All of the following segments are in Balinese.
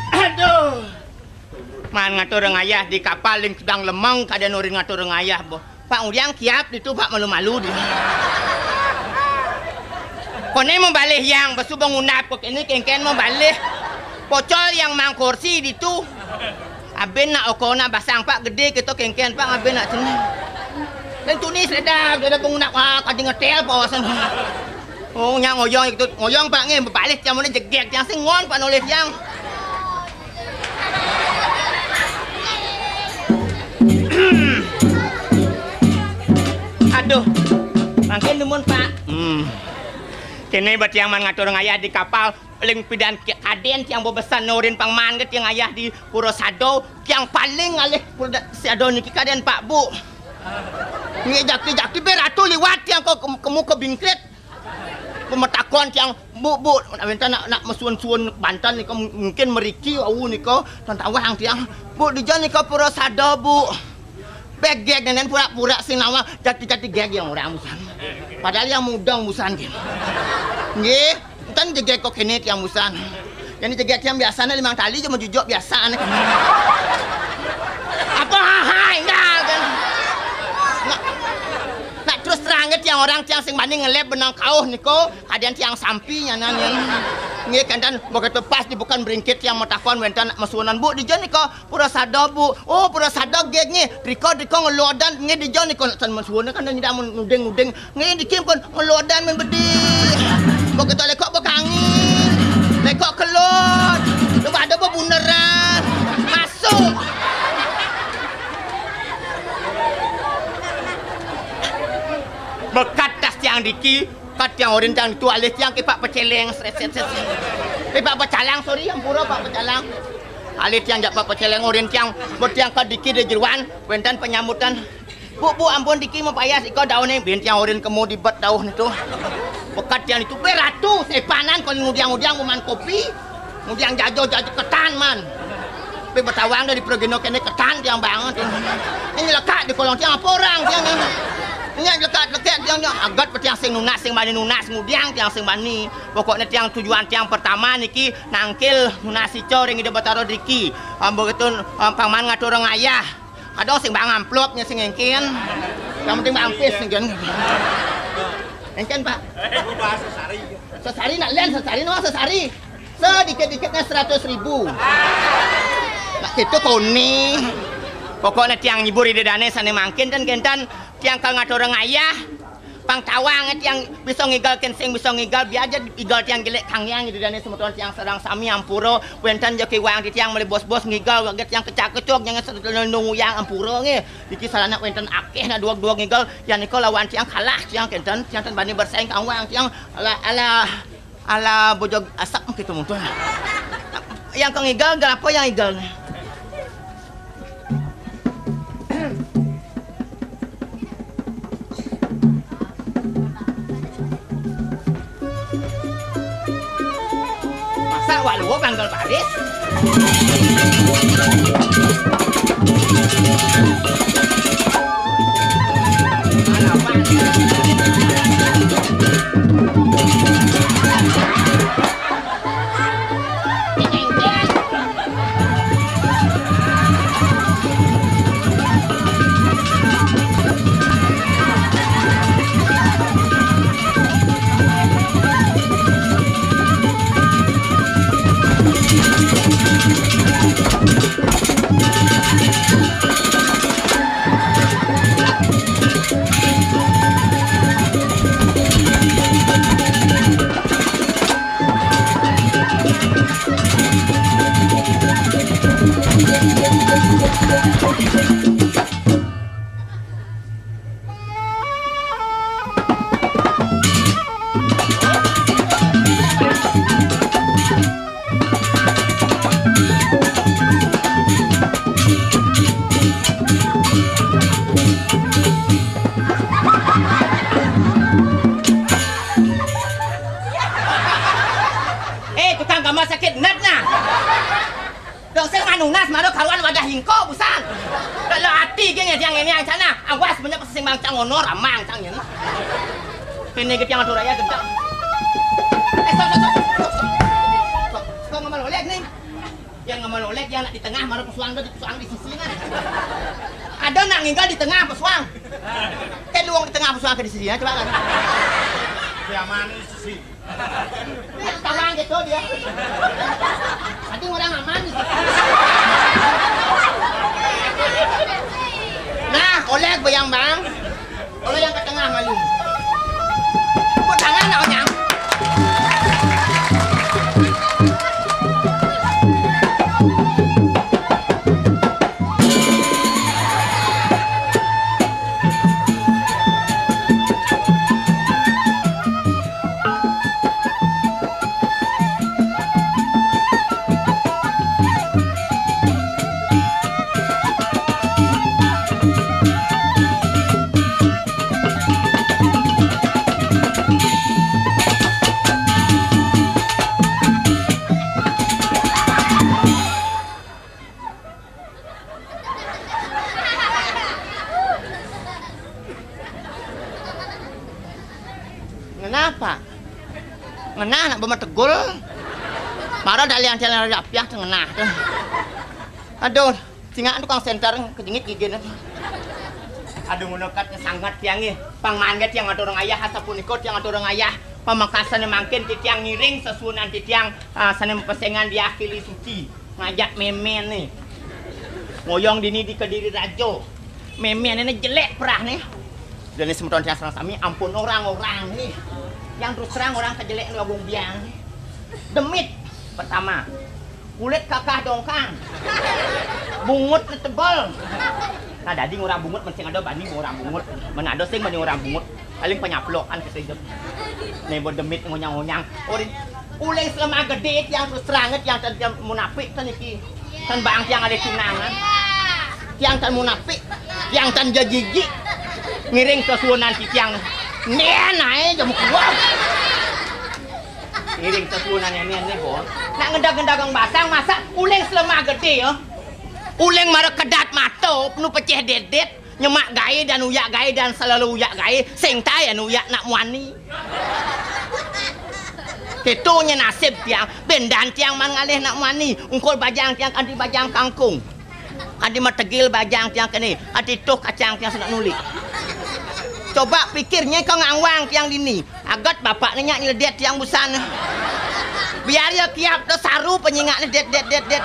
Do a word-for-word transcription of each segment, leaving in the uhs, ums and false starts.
Aduh. Man ngatur ngayah di kapal ling sedang lemeng, kada nurin ngatur ngayah, boh. Pak ngudiang kiap ditu, Pak, malu-malu di. Koné mabalih yang, basuba ngundap ko kéné kéngkén mabalih. Pocol yang mangkursi ditu. Abin nak okona basang, Pak, gedé kéto kéngkén, Pak, abin nak cenah. Ling tunis ledap, ada pangundap, ah, kadi ngetél pawasan. Oh, nya ngoyong itu, ngoyong, Pak, ngé, mabalih tiang mané jegég, tiang sing ngon, Pak, nolih tiang. Aduh, mangkin dumun, Pak. Hmm. Kéné ba tiang man ngatur ngayah di kapal, paling pidan ki-, kadén tiang bebesan nurin pang man ké tiang ngayah di Pura Sada, tiang paling ngalih Pura Da-, Sada niki kadén, Pak, Bu. Nggih, jakti-jakti bé ratu liwat tiang ko ke, ke muka bingkrit. Pematakon tiang, "Bu, Bu, wénten nak, nak masuun-suun banten nika, mungkin mriki wau nika, tan tawang tiang. Bu, dija nika Pura Sada, Bu." Bé gég nénén pura-pura sing nawang, jati-jati gég yang orang busan. Padahal yang mudeng busan gén. Nggih, énten jegég ko kéné tiang busan. Yang jegég tiang biasané limang tali ja majujuk biasané. Apa? Ha, ha, énggal kan. Nak, nak terus terang tiang orang tiang sing bani ngeleb benang kauh niko, kadén tiang sampi nyanan yan. Nggih, kanten begitu pas di bukan beringkit tiang matakon wénten mesuunan, "Bu, dija niko?" "Pura Sada, Bu." "Oh, Pura Sada gég nggih. Rika, rika ngelodan nggih dija niko." Tan mesuunan kan nyida mun nuding-nuding. Nggih, diki pun ngelodan men bedi. Begitu lekok bekangin. Lekok kelod. Coba ada bebuneran. Masuk. Bekat tas tiang diki, kat tiang orin tiang tu alih tiang kipak peceleng, seret, seret, seret. Kipak pecalang, sorry, ampura, pak pecalang. Alih tiang jak pak peceleng orin tiang, betiang kat diki di jeruan, wénten penyambutan. "Bu, Bu, ampun diki mapayas iko dauné." Bin tiang orin kemo dibet dauh nitu. Bekat tiang nitu, "Bé Ratu, sepanan kon ngudiang-ngudiang buman kopi. Ngudiang jajo-jajo ketan man. Bé betawang dari Pragina kéné ketan tiang banget." Ini lekat di kolong tiang apa orang tiang ni? Ini lekat-lekat tiang ni. Agat pe tiang sing nunas, sing bani nunas, ngudiang tiang sing bani. Pokoknya tiang tujuan tiang pertama niki nangkil nunas ica ring Ida Batara driki. Ambo getun, um, paman ngatur ngayah. Kadang sing bang amplop nya sing engkin. Yang penting bang ampis engkin. Engkin, Pak. Sesari nak lian sesari, no sesari. Sedikit-dikitnya seratus ribu. Nak gitu koni. Pokoknya tiang nyibur ida dané sané mangkin dan kénten tiang ka ngatur ngayah. Pang tawang tiang bisa ngigal kén sing bisa ngigal, biar aja igal tiang jelek kang yang ida dané semeton tiang sareng sami ampura. Wénten ja kiwang di tiang malih bos-bos ngigal, waget tiang kecak-kecok, jangan setelah nunggu yang ampura nggih. Iki sarana wénten akéh nak duweg-duweg ngigal, yan nika lawan tiang kalah tiang kénten, tiang ten bani bersaing kang wang tiang ala, ala, ala bojog asap gitu mungkin. Yang kang ngigal, ngigal apa yang ngigal? Masa wak luwuk manggal baris? Eh, tukang gambar sakit nat nah. Dong sing manunas maro karuan wadah hingko busan. Kalau ati gé ngediang ini yang sana, awas banyak sing mangcang honor amang cang yen. Kene gé tiang atur raya gedang. Eh, sok, sok, sok, sok, sok. Sok, sok ngamal oleh nih. Yang ngamal oleh yang nak di tengah maro pesuang tu, pesuang di sisi nah. Ada nak ngigal di tengah pesuang. Kan luang di tengah pesuang ke di sisi nah, coba kan. Dia mana sisi? Tawang gitu dia. Tadi orang aman. Nah, oleh goyang bang. Kalau yang ke tengah malu. Tepuk tangan nak onyang. Ngenah, Pak? Ngenah nak bemategul. Mara dalian-dalian rapiah tu ngenah tu. Aduh. Singak tukang senter kejengit gigine. Aduh, ngono kat sanget tiang nggih. Pang mangke tiang aturang ayah, asapunika tiang aturang ayah. Pamekasané mangkin titiang ngiring sesuunan titiang, ah, sané pesengan diakili suci. Ngajak méméné. Ngoyong dini di Kediri Raja. Méméné jelék perahné. Dene semeton tiang sareng sami ampun orang-orang nih. Yang terus terang orang kejelék Agung Biang nih. Demit pertama. Kulit kakah dongkang. Bungut tebel. Nah, dadi ngurang bungut mesti ada bani ngurang bungut. Mana ada sing bani ngurang bungut. Paling penyaplokan kita hidup. Nih, bo demit ngonyang-ngonyang. Ori, uling selama gedé tiang terus terang tiang tan tiang munafik tan iki. Tan bang tiang ada tunangan. Tiang tan munafik. Tiang tan jajiji. Ngiring sesuunan titiang. Nih, nae jam kuat. Ngiring sesuunan ini, ini, Bon. Nak ngendag-ngendag basang, masa uling selama gedé, ya? Uling mara kedat mata, penuh pecah dedet, nyemak gaé dan uyak gaé dan selalu uyak gaé, sing tae anu uyak nak muani. Kéto nya nasib tiang, bendan tiang man ngalih nak muani, ungkul bajang tiang kanti bajang kangkung. Adi mategil bajang tiang kéné, adi tuh kacang tiang senak nuli. Coba pikirnya kau ngawang tiang dini. Agat bapakné nyak nyeledet tiang busan. Biar ya kiap tu saru penyingakné det, det, det, det.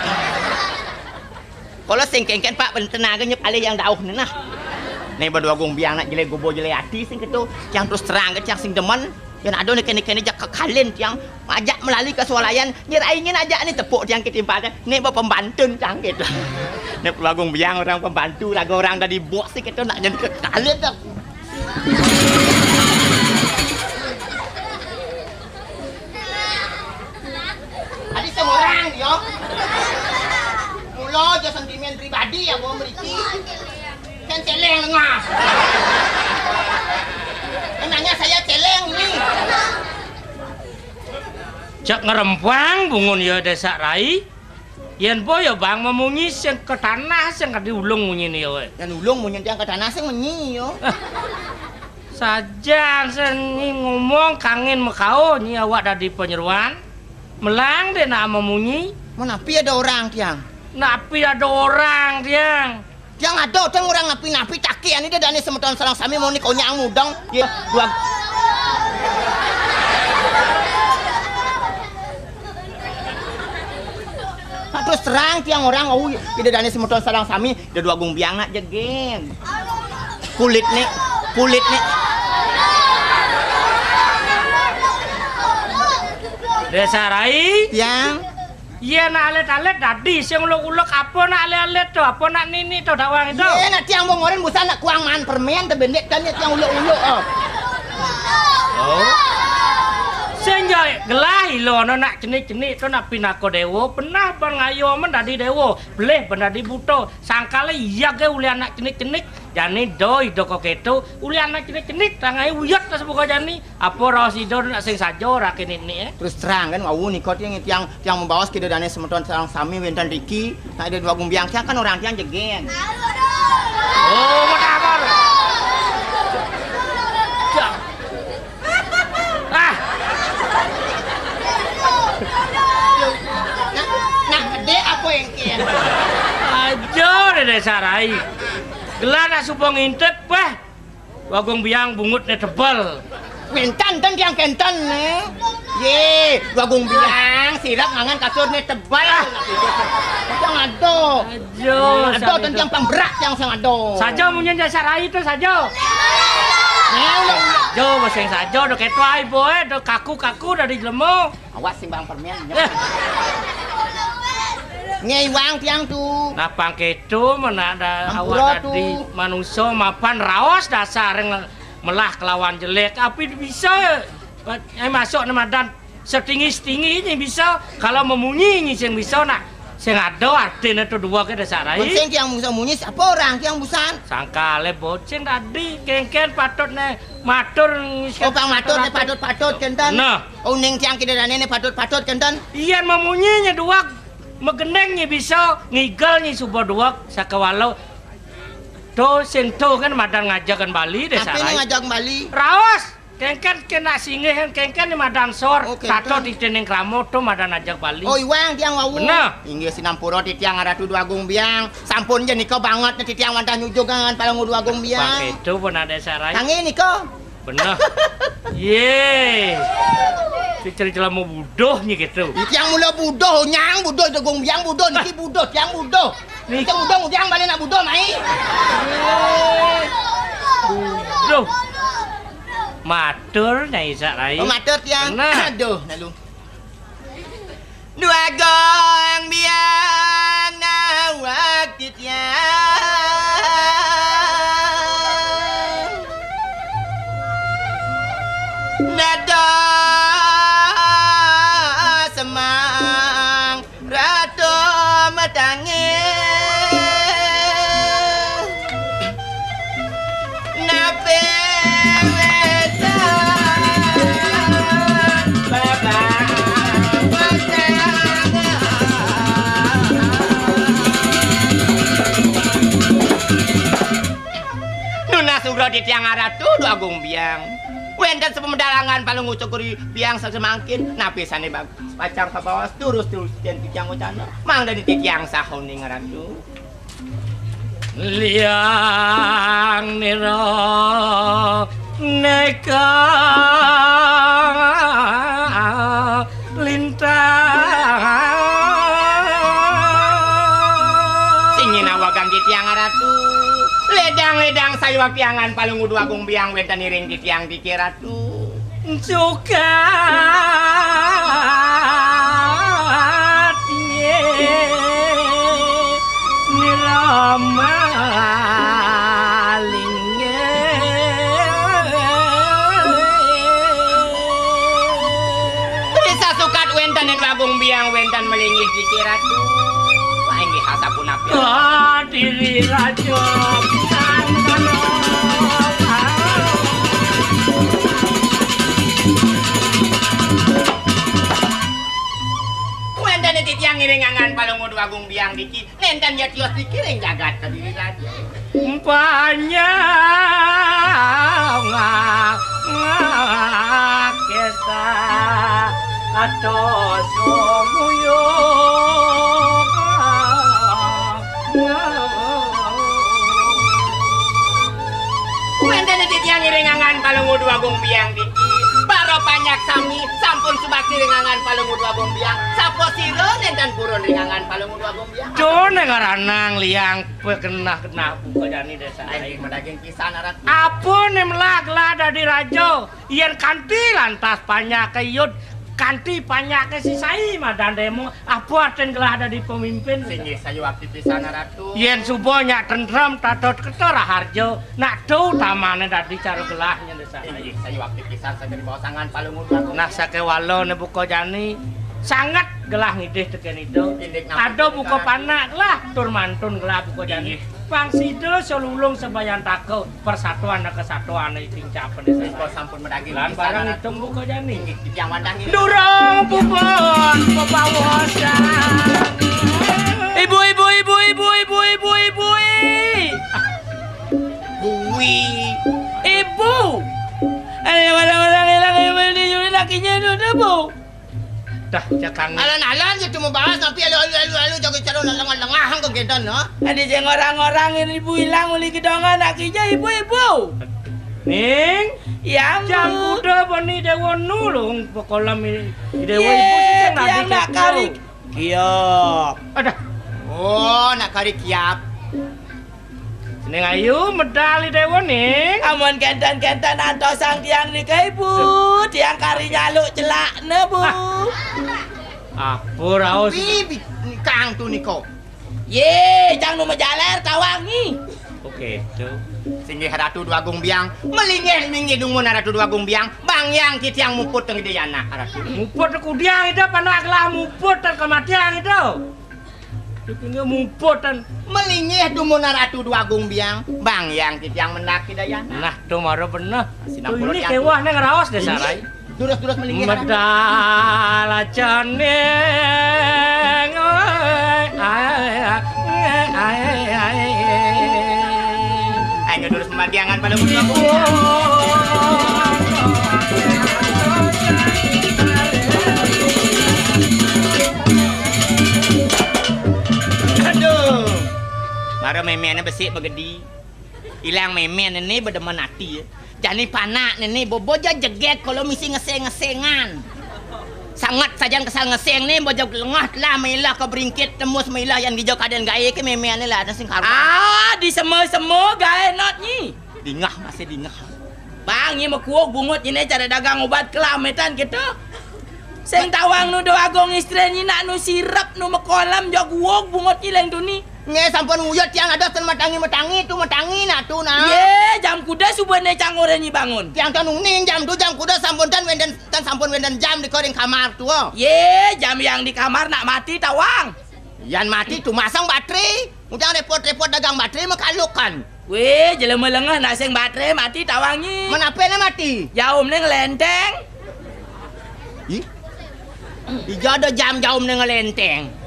Kalau sing kéngkén Pak, ben tenaga nyep alih yang dauh né nah. Né badu Agung Biang nak jelé gobo jelé ati sing kéto, tiang terus terang ké tiang sing demen. Yén ada né kéné-kéné jak kekalin tiang, ajak melali ke swalayan, nyeraingin aja né tepuk tiang ketimpal. Né ba pembantun tiang kéto. Né Agung Biang orang pembantu, lagu orang dari bos sih kéto nak jadi kekalin dah. Adi semorang yo. Mula aja sentimen pribadi ya gua mriki. Kan celeng lengah. Emangnya saya celeng ini? Cak ngerempang bungun ya Désak Rai. Yén bo ya bang memunyi sing ke tanah sing kadi ulung munyiné ya wé. Yén ulung munyi tiang ke tanah sing munyi ya. Sajan sing ngomong kangin mekao nyi awak dadi penyeruan. Melang dé nak memunyi. Menapi ada orang tiang? Napi ada orang tiang? Tiang ada tiang orang napi-napi taki ani dé dani semeton sareng sami mau ni konyang mudeng. Ya, dua. Nah, terus terang tiang orang, oh, ida dani semeton sareng sami, ida dua Agung Biang nak jegén. Kulit nih, kulit nih. Désak Rai. Tiang. Iya nak alit-alit dadi sing ulek-ulek apa nak alit-alit to, apa nak nini to dawang itu. Iya nak tiang bongorin busan nak kuang man permen tebendek kan ya tiang ulek-ulek. Oh. Oh. Sing jai gelah ilo no nak cenik-cenik to nak pinaka dewa, pernah ban ngayo men dadi dewa, belih ban dadi buta. Sangkale iya ke uli anak cenik-cenik. Jani do ida kok keto, uli anak cenik-cenik tangai uyut tas buka jani. Apa raos ida nak sing saja ora kene ni eh. Terus terang kan wau nika tiang tiang tiang membaos kida dane semeton sareng sami wénten riki. Nak ida dua Agung Biang tiang kan orang tiang jegén. Oh, modar. Ah. Nak, nak gedé apa engkén? Aja deh Désak Rai. Gelah nak supo ngintip, wah. Wagung Biang bungutné tebel. Wénten ten tiang kénten né. Yé, Wagung Biang sirep ngangen kasurné tebel. Tiang ada. Aja, ada ten tiang pang berak tiang sing ada. Saja munyin Désak Rai to saja. Né, ulah, ulah. Jo, sing saja do keto ai boé, do kaku-kaku dari jelema. Awas sing bang permen. Eh. Ngéwang tiang tu. Nah, pang keto men ada awak dadi manusa mapan raos dasar melah kelawan jelek. Api bisa eh masuk ne madan setinggi-setinggi ini bisa kalau memunyi ini sing bisa nak sing ada artine tu dua ke Désak Rai. Mun sing tiang bisa munyi siapa orang tiang busan? Sangkale bocin tadi kengken patut ne matur. Oh, pang matur ne patut-patut kenten. Nah. Oh, ning tiang kidadane ne patut-patut kenten. Iyan memunyi nye duweg, megendeng nye bisa, ngigel nye suba duweg, sakawala. To sing to kan madan ngajakan Bali deh. Tapi sarai. Ngajakan Bali. Raos. Kéngkén kena singgih, kéngkén madan sor. Oh, kéngkén. Tato titiang ning krama to madan ajeg Bali. Oh, iwang tiang wau. Bener. Inggih sinampura titiang Ratu Déwa Agung Biang. Sampun ja nika banget titiang wantah nyujug ngangan Palungguh Déwa Agung Biang. Pang itu pun ada sarai. Kangge nika. Bener. Yé. Si ceri celama buduh nyi gitu. Titiang mula buduh, nyang buduh, Déwa Agung Biang buduh, niki buduh, tiang buduh. Niki buduh, tiang balik nak buduh, mai. Buduh. Matur, Nyai Sarai. Oh, matur tiang. Bener. Aduh, lalu. Déwa Agung Biang nawag titiang. Dados semang Ratu matangis. Napi wénten babak wajah. Nunas ugra titiang Ratu Déwa Agung Biang. Wénten sapemedalangan Palungguh Cokor I Biang sané mangkin. Napi sané bag-, pacang kabaos durus-durus titiang wacana. Mangda titiang saha ning Ratu. Liang nira neka lintang. Sing nawag titiang Ratu. Ledang-ledang sayuwakti angan Palungguh Déwa Agung Biang wénten iring titiang niki Ratu. Sukat niramaling. Risa sukat wénten ing Agung Biang wénten malinggih titiang Ratu. Wah, inggih sapunapi. Kadiri Raja. Wénten titiang ngiring angan Palungguh Déwa Agung Biang niki, nénten ya tios niki ring jagat Kediri Raja. Panjang kesa atos sumuyung. Wénten titiang ngiring angan Palungguh Déwa Agung Biang niki. Para panjak sami sampun subakti ring angan Palungguh Déwa Agung Biang. Sapa sira nénten purun ring angan Palungguh Déwa Agung Biang? Duh, né ngaranang liang pagenah-genah buka jani désa. Aing madaging pisan arat. Apa né melah gelah dadi raja? Yén kanti lantas panjaké yud, kanti panjaké sisai madan démo, apa artin gelah dadi pemimpin? Singgih sayuwakti pisan, Ratu. Yén suba nyak tentrem, tata teka raharja, nak to utamané dadi cara gelahnya désa. Inggih sayuwakti pisan, sané dibaosangan Palungguh Agung. Nah, sakéwala né buka jani, sanget gelah ngidih tekén Ida. Indik napa? Ada buka panak gelah, tur mantun gelah buka jani. Inggih. Pang sida salulung sabayantaka. Persatuan kesatuan ing capen. Nika sampun madaging. Lan pisan barang arat. Itung buka jani. Titiang wantah ngiring. Durung puput pepawasan. Ibu, ibu, ibu, ibu, ibu, ibu, ibu. Bui. Ibu. Ada orang-orang hilang ibu di juri lakinya itu, Bu. Dah, cekang. Alon-alon ya cuma bahas, tapi alu, alu, alu, alu, jaga cara lengah-lengah ke gendan, no? Ada yang orang-orang ini ibu hilang, uli gedongan, anak kija ibu-ibu. Ning, yang jam bu- kuda bani dewa nulung, pekolam ini. Dewa ibu sih yang nak kari kiap. Ada. Oh, nak kari kiap. Ning ayu medal i dewa, Ning. Amun kénten-kénten antosang tiang nika, Ibu. Tiang kari nyaluk celakna, Bu. Ah. Apa raos? Wi, wi, kang tu nika. Yé, cang nu majaler tawang ni. Oké, tu. Singgih Ratu Déwa Agung Biang, malinggih minggih dumun Ratu Déwa Agung Biang, bang yang titiang muput teng Ida Yana, Ratu. Muput kudiang Ida, panak gelah muput teng kematian Ida. Dipingga muput tan. Malinggih dumun Ratu Déwa Agung Biang, bang yang titiang mendak Ida Yana. Nah, tu mara beneh. Sinampura ini tiang. Kéweh né ngraos dé. Ini sarai. Durus-durus malinggih. Medal acan ning, oi, ai, ai, ai, ai. Ayo durus pemadiangan pada. Aduh. Mara méméné besik begedi. Ilang mémén né bedemen ati. Jani panak né, bobo ja jegég kala misi ngeseng-ngesengan. Sanget sajan kesal ngeseng né, bojo lengah telah mailah ka bringkit tembus mailah yan dija kadén gaé ké mémén né lah sing karuan. Ah, disema-sema gaé not nyi. Dingeh masih dingeh. Bang, nyi mekuuk bungut nyi né cara dagang ubat kelametan kita. Sing tawang nu do agung istri nyi nak nu sirep nu mekolam jok guuk bungut nyi leng tuni. Nge sampun nguyut tiang adoh ten matangi-matangi tu matangi nak tu nak. Ye, jam kuda suba né cang ora nyi bangun. Tiang ten uning jam tu jam kuda sampun ten wénten ten sampun wénten jam di koring kamar tu. Ye, jam yang di kamar nak mati tawang. Yan mati tu masang batri. Mudang repot-repot dagang batri makalukan. Wéh, jelema lengeh nak sing batri mati tawang nyi. Menape né mati? Jaum né ngelénténg. Ih. Ija ada jam jaum né ngelénténg.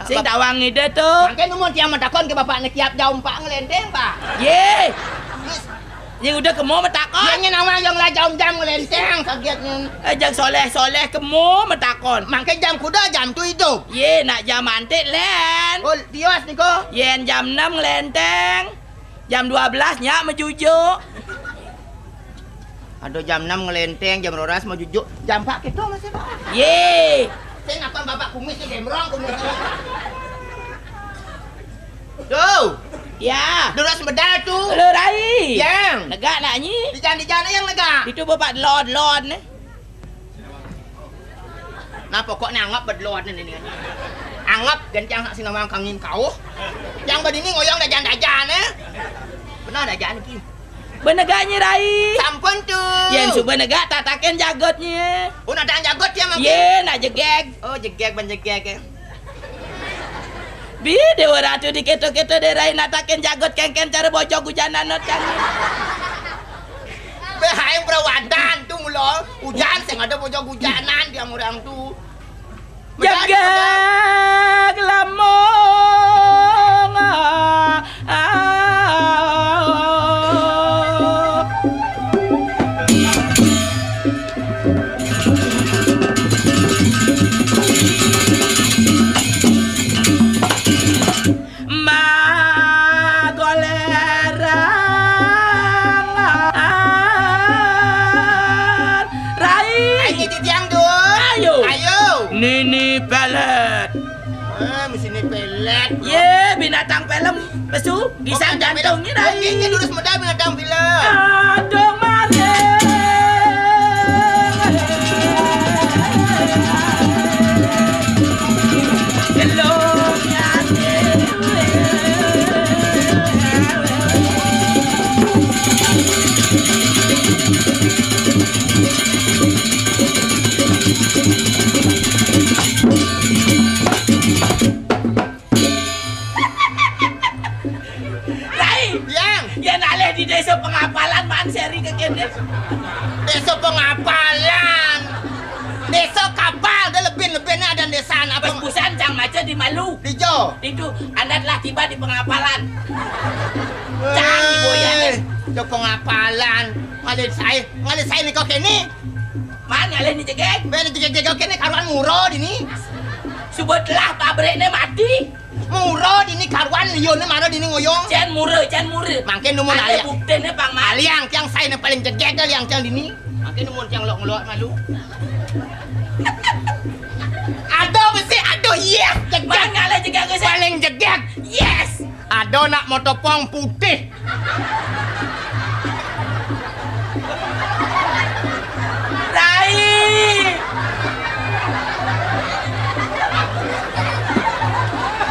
Sing tawang ngida tu. Mangké numun tiang matakon ke bapak né kiap jaum pak ngelénténg, Pak. Ye. Ye udah kemo matakon. Ye nyén awang yang lah jaum jam ngelénténg kagetnya. Eh, jang soleh-soleh kemo matakon. Mangké jam kuda jam tu idup. Ye nak jam antik lén. Oh, tios niko. Yén jam enam ngelénténg. Jam dua belas nyak mejujuk. Ada jam enam ngelénténg, jam roras mejujuk. Jam empat kita masih, Pak. Ye. Sing apa bapak kumis ni gembrong kumis ni. Tuh. Ya. Durus medal tu. Lo rai. Yang. Negak nak nyi. Di jana-jana yang negak. Itu bapak lord-lord ni. Nah, pokoknya anggap bedlot ni, ni, ni. Anggap ganti angkat sinamang kangin kau. Yang badini ngoyong dajan-dajan, eh. Benar dajan ki. Benegak nyi rai. Sampun tu. Yen suba negak tatakin jagot nyi. Oh, nak jagot dia mangkin. Ye, nak jegeg. Oh, jegeg ban jegeg, eh. Bi Dewa Ratu diketo-keto dé rai natakin jagot kéngkén cara bojog ujanan not kami. Bé haé perawadan tu mula ujan sing ada bojog ujanan tiang orang tu. Jegeg lamung. Magoleran. Rai. Ayo, titiang, Dul. Ayo. Ayo. Nini pelet. Eh, mesti ni pelet, bro. Ye, binatang film. Pesu, gisang jantung ni, Rai. Ini durus modal binatang film. Aduh, mare. Gelung ati. Rai. Yang. Yen alih di desa Pengapalan, man seri ke kene. Desa Pengapalan. Desa Kapal, dia lebih-lebihnya ada desa apa? Bes busan cang maca di malu. Di jo. Itu, Anda telah tiba di Pengapalan. Cang di boyan. Eh, jo Pengapalan. Ngalih saya, ngalih saya ni kau kene. Man ngalih ni jegeg. Bé ni jegeg-jegeg kene karuan mura dini. Suba telah pabrikne mati. Mura dini karuan liune mara dini ngoyong. Cén mura, cén mura. Mangkin numun aliang. Buktine pang mati. Aliang tiang saine paling jegeg aliang tiang dini. Mangkin numun tiang lok-lok malu. Aduh besi, aduh yes, jegeg. Man ngalih jegeg sih. Paling jegeg. Yes. Ada nak motopong putih. Rai.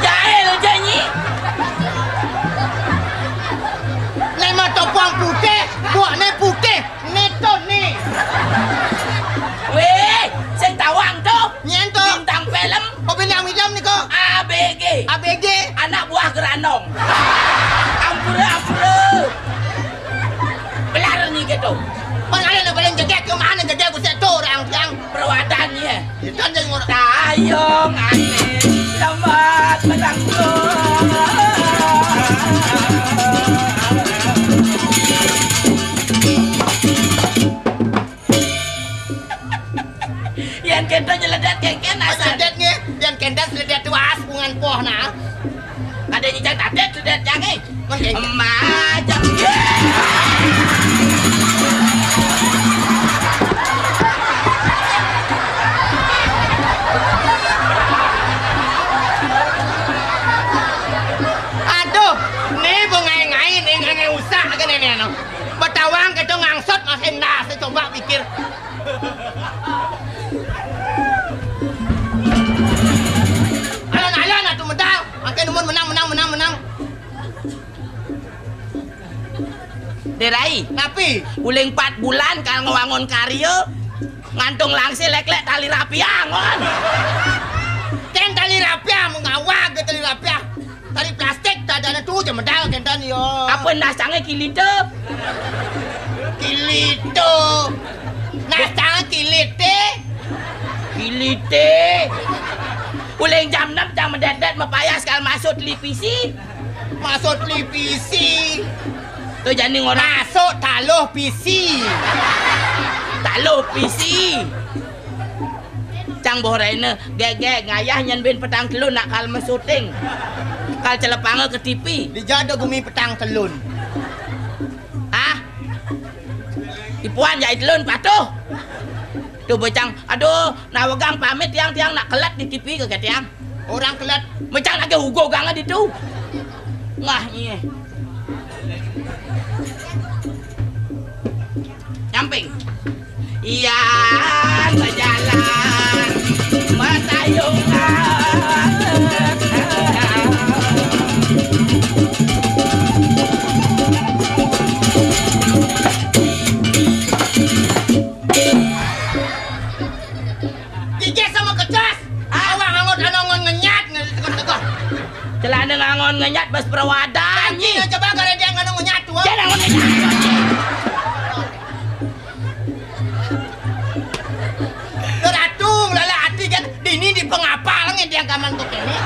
Jahil janyi. Nek motopong putih, buahnya putih. Neto ni. Wéh, sing tawang to. Nyén to. Bintang film. Oh, bintang film niko. A B G. A B G. Anak buah gerandong. Ampura, ampura. Belar ni gitu. Pengalaman paling jegeg ke mana jegeg buset tu orang tiang. Perwatannya. Tayong ati lambat menanggung. Kadén nyicang tatet sudah cangé. Mending. Emak aja. Aduh, né bengai-ngai, né ngai-ngai usah ka néné anu. Betawang kéto ngangsot masih nas, coba pikir. Alon-alon atuh medal. Mangké numun menang, menang, menang, menang. Dé Rai. Napi? Uling empat bulan kal ngawangun karya, ngantung langsé lék-lék tali rapiah, ngon. Kén tali rapiah, mun ngawag tali rapiah. Tali plastik, tadana tuh, ja medal kénten, yo. Apa endah cangé kilité? Kilité. Nah, cangé kilité. Kilité. Uling jam enam, cang medédét, mapayas kal masuk televisi. Masuk televisi. Tuh, jani ngorang. Masuk taluh pisi. Taluh pisi. Cang boh raina, gégé, ngayah nyén bin petang telun nak kal mesuting. Kal celepanga ka T V. Dija da gumi petang telun. Ah. Ipuan jai telun patuh. Tuh bocang, aduh, nawegang pamit tiang, tiang nak kelet di T V ka tiang. Orang kelet. Bocang lagi ugo ganga ditu. Wah, iya. Nyamping. Iya, sejalan matayungan. Gigis sama kecas. Awak ngangon, ngangon ngenyat, ngenyat, tegor-tegor. Celana ngangon ngenyat, bas perawadan, nyi. Nah, coba kalau dia ngangon ngenyat, tuh. Dia ngangon ngenyat. Ratu, lala ati kan, dini di pengapal, ngedeng kaman tuh kene.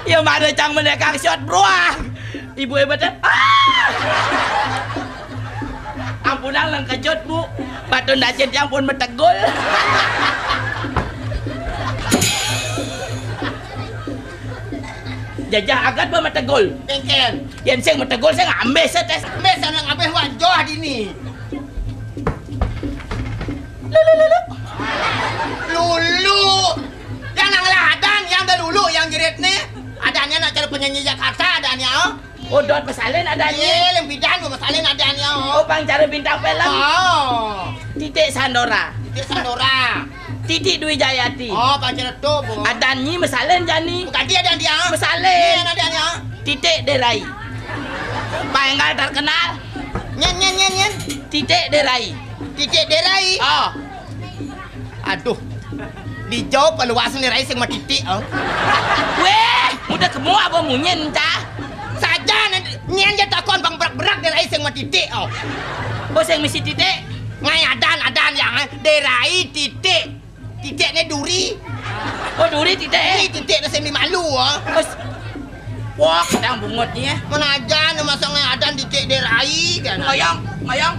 Ya, mara cang menekak shot, bruah. Ibu hebat, ah! Ampunang lang kejut, Bu. Batun dacin tiang pun metegul. Jajah agat ba metegul. Kénkén. Yén sing metegul, sing ambis, tés. Ambis, anak ambis, wanjoh dini. Lulu, lulu. Lulu. Yang nang lah adan, yang da lulu, yang jerit nih. Adannya nak cari penyanyi Jakarta, adannya, oh. Oh, dot mesalin adannya. Iya, yang bidan gua mesalin adannya, oh. Oh, pang cari bintang film. Oh. Titik Sandora. Titik Sandora. Titik Dwi Jayati. Oh, pang cari tuh, Bu. Adannya mesalin jani. Bukan dia adan dia. Mesalin. Iya, adannya. Titik Dé Rai. Paenggal terkenal. Nyén, nyén, nyén, nyén. Titik Dé Rai. Titik Dé Rai. Oh. Aduh. Dijawab peluas Dé Rai sing matitik, oh. Wéh, udah kemu apa munyin, cah? Saja nyén ja takon pang berak-berak Dé Rai sing matitik, oh. Oh, sing misi titik. Ngai adan, adan yang, eh, Dé Rai titik. Titikné duri. Oh, duri titik, eh? Duri titik, sing dimalu, ah. Wah, kadang bungutnya. Menajan, masa ngai adan titik Dé Rai, kan? Ngoyong, ngoyong.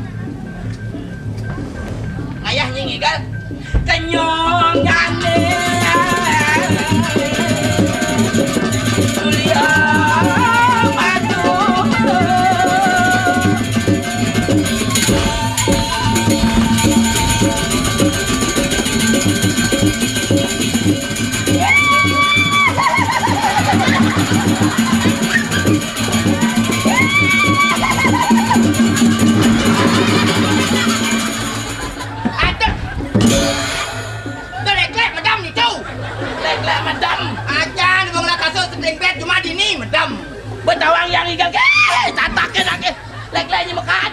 Ngayah nying igal. Kenyong jane. Mulia madu. Aduh. Tuh, lék-lék, medem nih, tuh. Lék-lék, medem. Ajan, wong lah kasut spring bed, cuma dini, medem. Betawang yang igal, eh, catakin lagi. Lék-lék, nyemekan.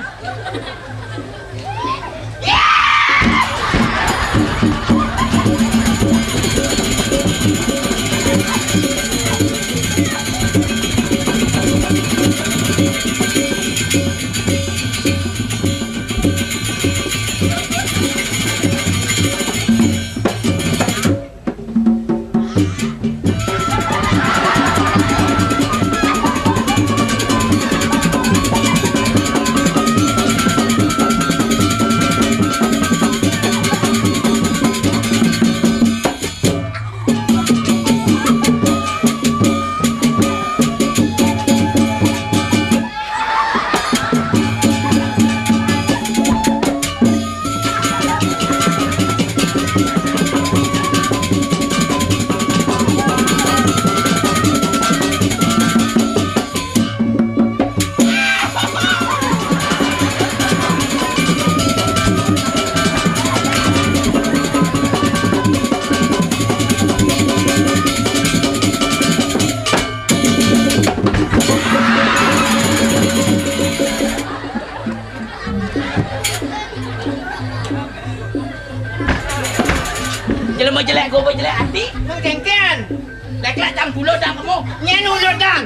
Lodang kemu. Nyén lodang.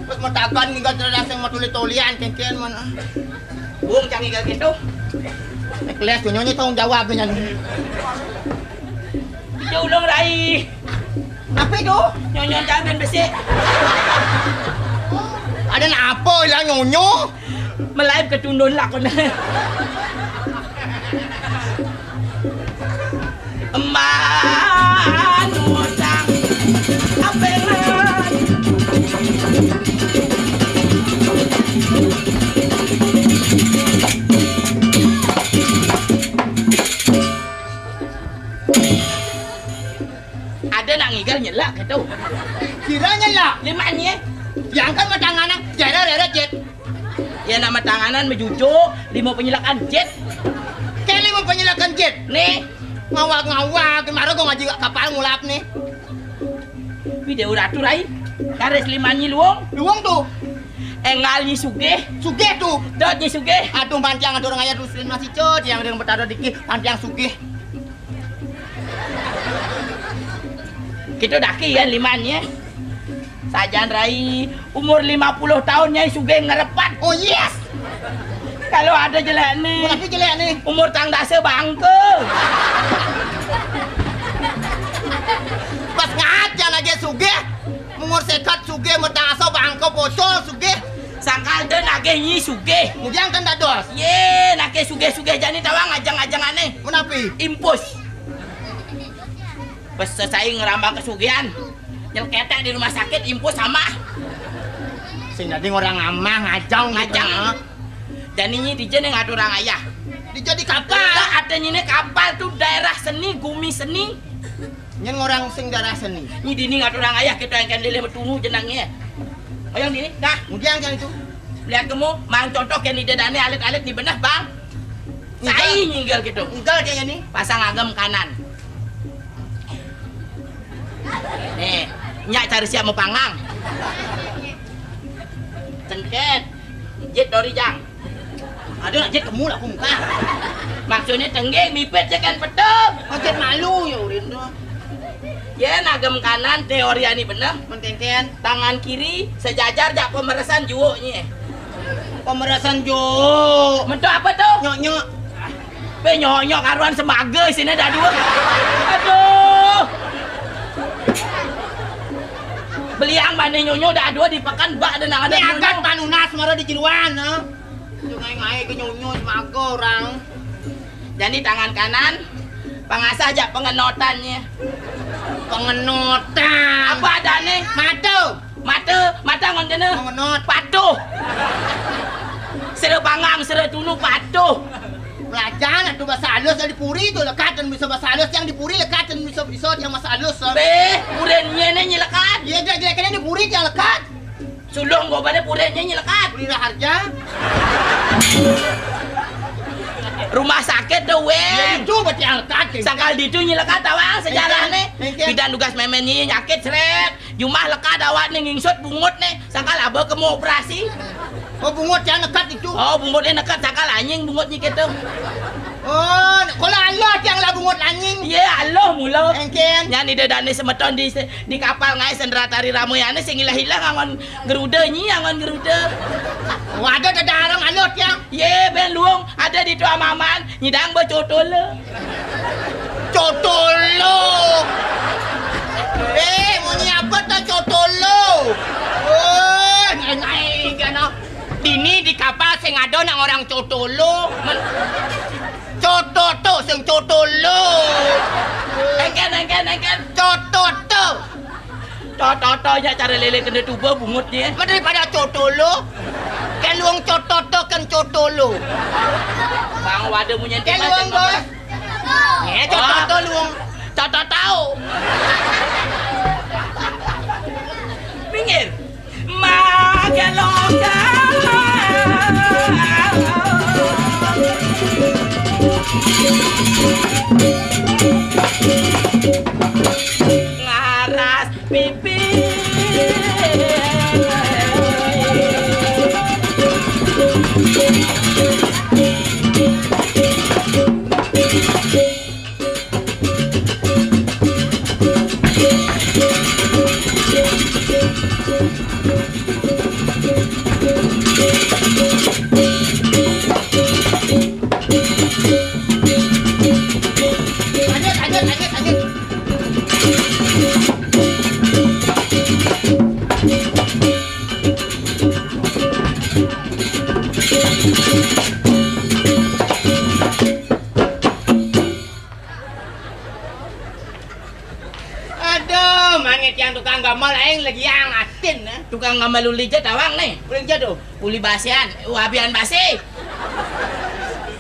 Pas matakan ninggal terus sing matuli-tulian kéngkén mana. Wong cang ninggal kéto. Kelas tuh nyonya tanggung jawab nyan. Itu ulung rai. Apa itu? Nyonyo jangan besi. Ada apa lah nyonyo? Melaib ketundun lah kono. Eman utang apelan. Ada nak ngigal nyelak gitu. Kira nyelak. Lima nye. Yang kan matang anak jara rere jet. Ya nama tanganan mejujuk lima penyelakan jet. Kayak lima penyelakan jet. Nih. Ngawak-ngawak, kemarin gua ngaji kapal ngulap nih. Video ratu rai. Karis lima nyi luwung. Luwung tuh. Engal nyi sugih. Sugih tuh. Dot nyi sugih. Aduh mantiang aduh orang ayah dusun masih cod yang ada yang betara dikit mantiang sugih. Kita daki ya lima nyi. Sajan rai umur lima puluh tahun nyai sugih ngerepat. Oh yes. Kalau ada jelek nih. Berarti jelek nih. Umur tang dasa bangke. Pas ngajan aja sugih. Umur sekat sugih, metang asa bangke pocol sugih. Sangkal den agih nyi sugih. Mujang kan dados. Ye, nake sugih-sugih jani tawang ajang-ajang aneh. Menapi? Impus. Pas selesai ngerambang kesugihan. Nyelketek di rumah sakit, impus sama. Sing dadi orang amah ngajang gitu. Ngajang. Dan ini di jene ngatur orang ayah. Dijadi kapal. Lah, ada nyine kapal tuh daerah seni, gumi seni. Nyen orang sing daerah seni. Ini dini ngatur orang ayah kita yang kan lele metungu jenangnya. Ayo dini, dah. Kemudian kan itu. Lihat kamu, mang contoh kan ide dane alit-alit di benah, Bang. Enggak. Sai nyinggal gitu. Enggak kayaknya nih. Pasang agam kanan. Nih, nyak cari siap mau panggang. Cengket. Jit dori jang. Aduh, jit kemu lah muka. Maksudnya tenggeng mipit ya kan betul. Ojek malu ya urin tuh. Ya nagem kanan teori ani bener. Mententen. Tangan kiri sejajar jak pemeresan juuknya. Pemeresan juuk. Mentu apa tuh? Nyok nyok. Pe nyonyo karuan semaga sini dah dua. Aduh. Beliang mana nyonyo dah dua di pekan bak dan ada. Ini agak panunas mara di jeruan, ha. Sungai ngai ke nyonyo semaga orang. Jadi tangan kanan pengasah aja pengenotannya. Pengenotan. Apa ada nih? Mata. Mata, mata ngon kena. Mengenot. Patuh. Sera pangang, sera tunu patuh. Pelajaran atau bahasa halus dari puri tu lekat dan bisa bahasa halus yang di puri lekat dan bisa bisa yang bahasa halus. Beh, purennya ni nyelekat. Iya, dia jelek ni di puri dia lekat. Sulung gua pada purennya nyelekat. Puri Raharja. Rumah sakit tu weh. Ya, itu berarti lekat. Sangkal ditu nyelekat awang sejarah ni. Bidan tugas memen ni nyakit seret. Jumah lekad awak ni ngingsut bungut ni. Sangkal aba kemu operasi. Oh, bungut yang nekat itu. Oh, bungut ni nekat sangkal anjing bungut ni kita. Oh, kalau Allah yang lah bungut anjing. Iya, Allah mula. Engken. Nyan ida dani semeton di di kapal ngai sendera tari ramai ane sing ilah-ilah ngangon geruda nyi ngangon geruda. Wadah dadarang Allah yang. Ye ben luong ada di tua maman. Nyidang ba cotolo. Cotolo. Eh, munyi apa ta cotolo? Oh, ngai-ngai kana. Dini di kapal sing ada nang orang cotolo. Men- Cototo sing cotolo. Engken, engken, engken. Cototo. Cototo ya cara lele kena tuba bungut dia. Apa daripada cotolo? Kan luang cototo kan cotolo. Bang waduh munyi. Kan luang bos. Ya cototo luang. Cototo. Minggir. Magelongga. Ngaras pipi. Tiang tukang gamal aing legiang atin, eh. Tukang gamal uli ja tawang nih. Uli ja tuh. Uli basian, wabian basi.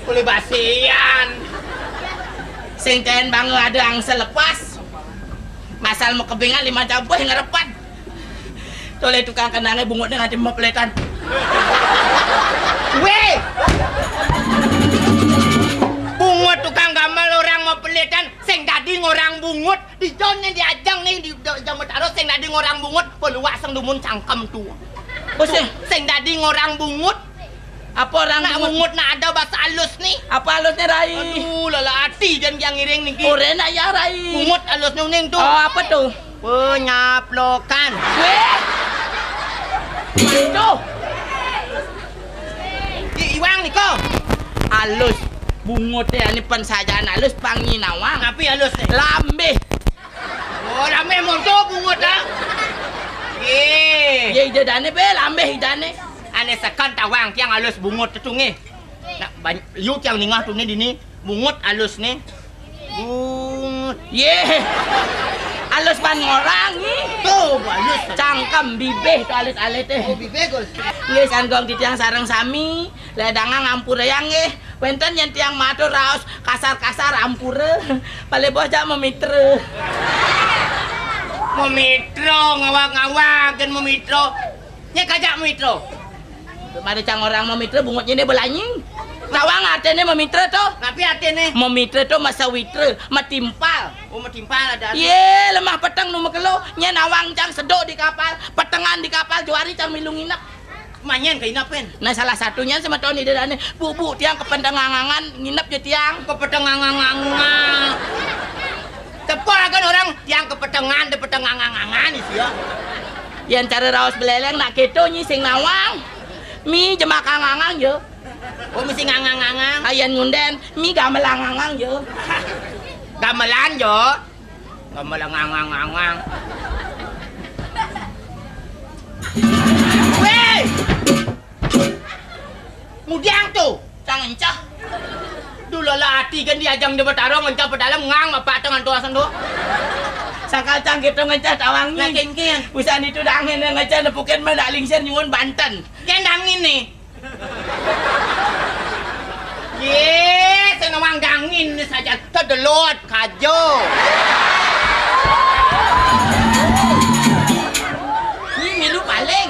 Uli basian. Sing kaen banget ada angsel lepas. Masal mau kebingan lima cabuh ngerepat. Toleh tukang kenangnya bungutnya nganti mepeletan. Weh! Bungut tukang gamal orang mepeletan, sing dadi ngorang bungut. Di John nih, di ajang nih, di, di Jang Betaro, sing dadi ngorang bungut, peluak sang dumun cangkem tuh. Oh, sing, sing dadi ngorang bungut. Apa orang nak bungut? Bungut nak ada bahasa halus nih. Apa halusnya, Rai? Aduh, lala hati dan yang ngiring niki. Ora enak ya, Rai. Bungut halusnya ning tuh. Oh, apa tuh? Penyaplokan. Weh. Itu. Di iwang nih kok. Halus. Bungut ya, ini pensajaan halus panginawang. Tapi halus nih. Lambih. Oh, lambih monto bungut ah. Ye. Ye, ida dane be lambih idane. Ane sekan tawang tiang halus bungut tetunge. Nak ban-, yu tiang ningah tune dini bungut halus nih. Bungut. Ye. Halus ban ngorang nih. Tuh, halus. Cangkem bibih tuh alit-alit eh. Oh, bibih, Gus. Nggih, sanggong titiang sareng sami, ledangang ampura yang nggih. Wenten yen tiang matur raos kasar-kasar ampura. Pale boh jak memitra. Memitra, ngawag-ngawag, gen memitra. Nyek aja memitra. Mari cang orang memitra, bungutnya ini belanying. Tawang artinya memitra tuh. Tapi artinya? Memitra tuh masa witra, metimpal. Oh, metimpal ada. Ye, lemah peteng nu mekelo. Nyen awang cang sedok di kapal, petengan di kapal, juari cang milu nginep. Manyen ke inep, Pen? Nah, salah satunya semeton ide dane, "Bu, bu, tiang kepentengangangan nginep ya tiang." Kepentengangangangan. Tepuk kan orang, tiang kepetengan, kepetengangangangan isi ya. Yang cara raos beleleng nak keto nyi sing nawang. Mi jemak angangang ya. Oh, mesti ngangang-ngangang. Ayan ngunden, mi gamelang angang ya. Gamelan ya. Gamelang angang-angang. Weh! Mudiang tuh, cang encah. Dulu lah hati kan diajang di Betaro ngencah pedalem ngang apa tengah tuasan tuh. Sakal cang gitu ngencah tawang. Nah, nih. Kengken. Usan itu dangin yang ngencah nepukin mah dak lingsir nyuwun banten. Ken dangin nih. Ye, sing ngomong dangin nih saja kedelot kajo. Ini milu paling.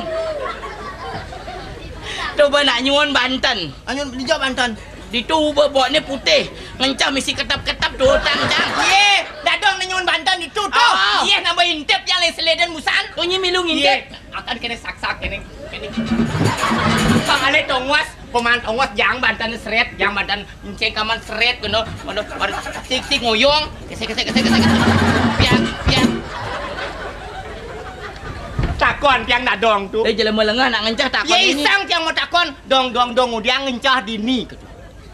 Coba nak nyuwun banten. Anyun dijawab banten. Ditu bobokne putih, ngencah misi ketap-ketap tuh utang cang. Ye, dadong nyuwun banten itu tuh. Oh. Ye, nambah intip yang lain seleden musan. Tuh nyi milu ngintip. Ye. Akan kene saksak kene, kene. Pangale tongwas, peman tongwas jang banten seret, jang banten enceng kaman seret kena. Waduh, waduh, sik sik ngoyong, kesek kesek kesek kesek. Pian, pian. Takon tiang dadong tuh. Eh, jelema lengah nak ngencah takon. Ya ini. Isang tiang mau takon, dong dong dong udiang ngencah dini gitu.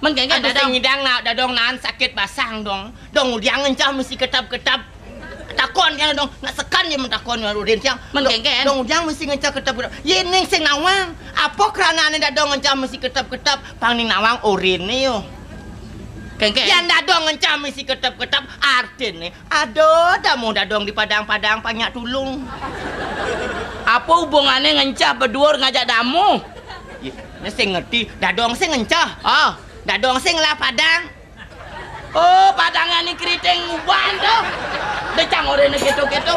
Men kengken dadong. Sing ngidang nak dadong nahan sakit basang dong. Dong udiang ngencah mesti ketap-ketap. Takon kan dong, nak sekan dia mentakon ya urin tiang. Men kengken. Dong udiang mesti ngencah ketap-ketap. Ye ning sing nawang. Apa kerana ane dadong ngencah mesti ketap-ketap? Pang ning nawang urin ne yo. Kengken. Yang dadong ngencah mesti ketap-ketap artine. Aduh, damu dadong di padang-padang banyak tulung. Apa hubungannya ngencah beduur ngajak damu? Ye, ne sing ngerti, dadong sing ngencah. Oh. Dadong sing lah padang. Oh, padangnya ni keriting uban tuh. Decang orangnya gitu-gitu.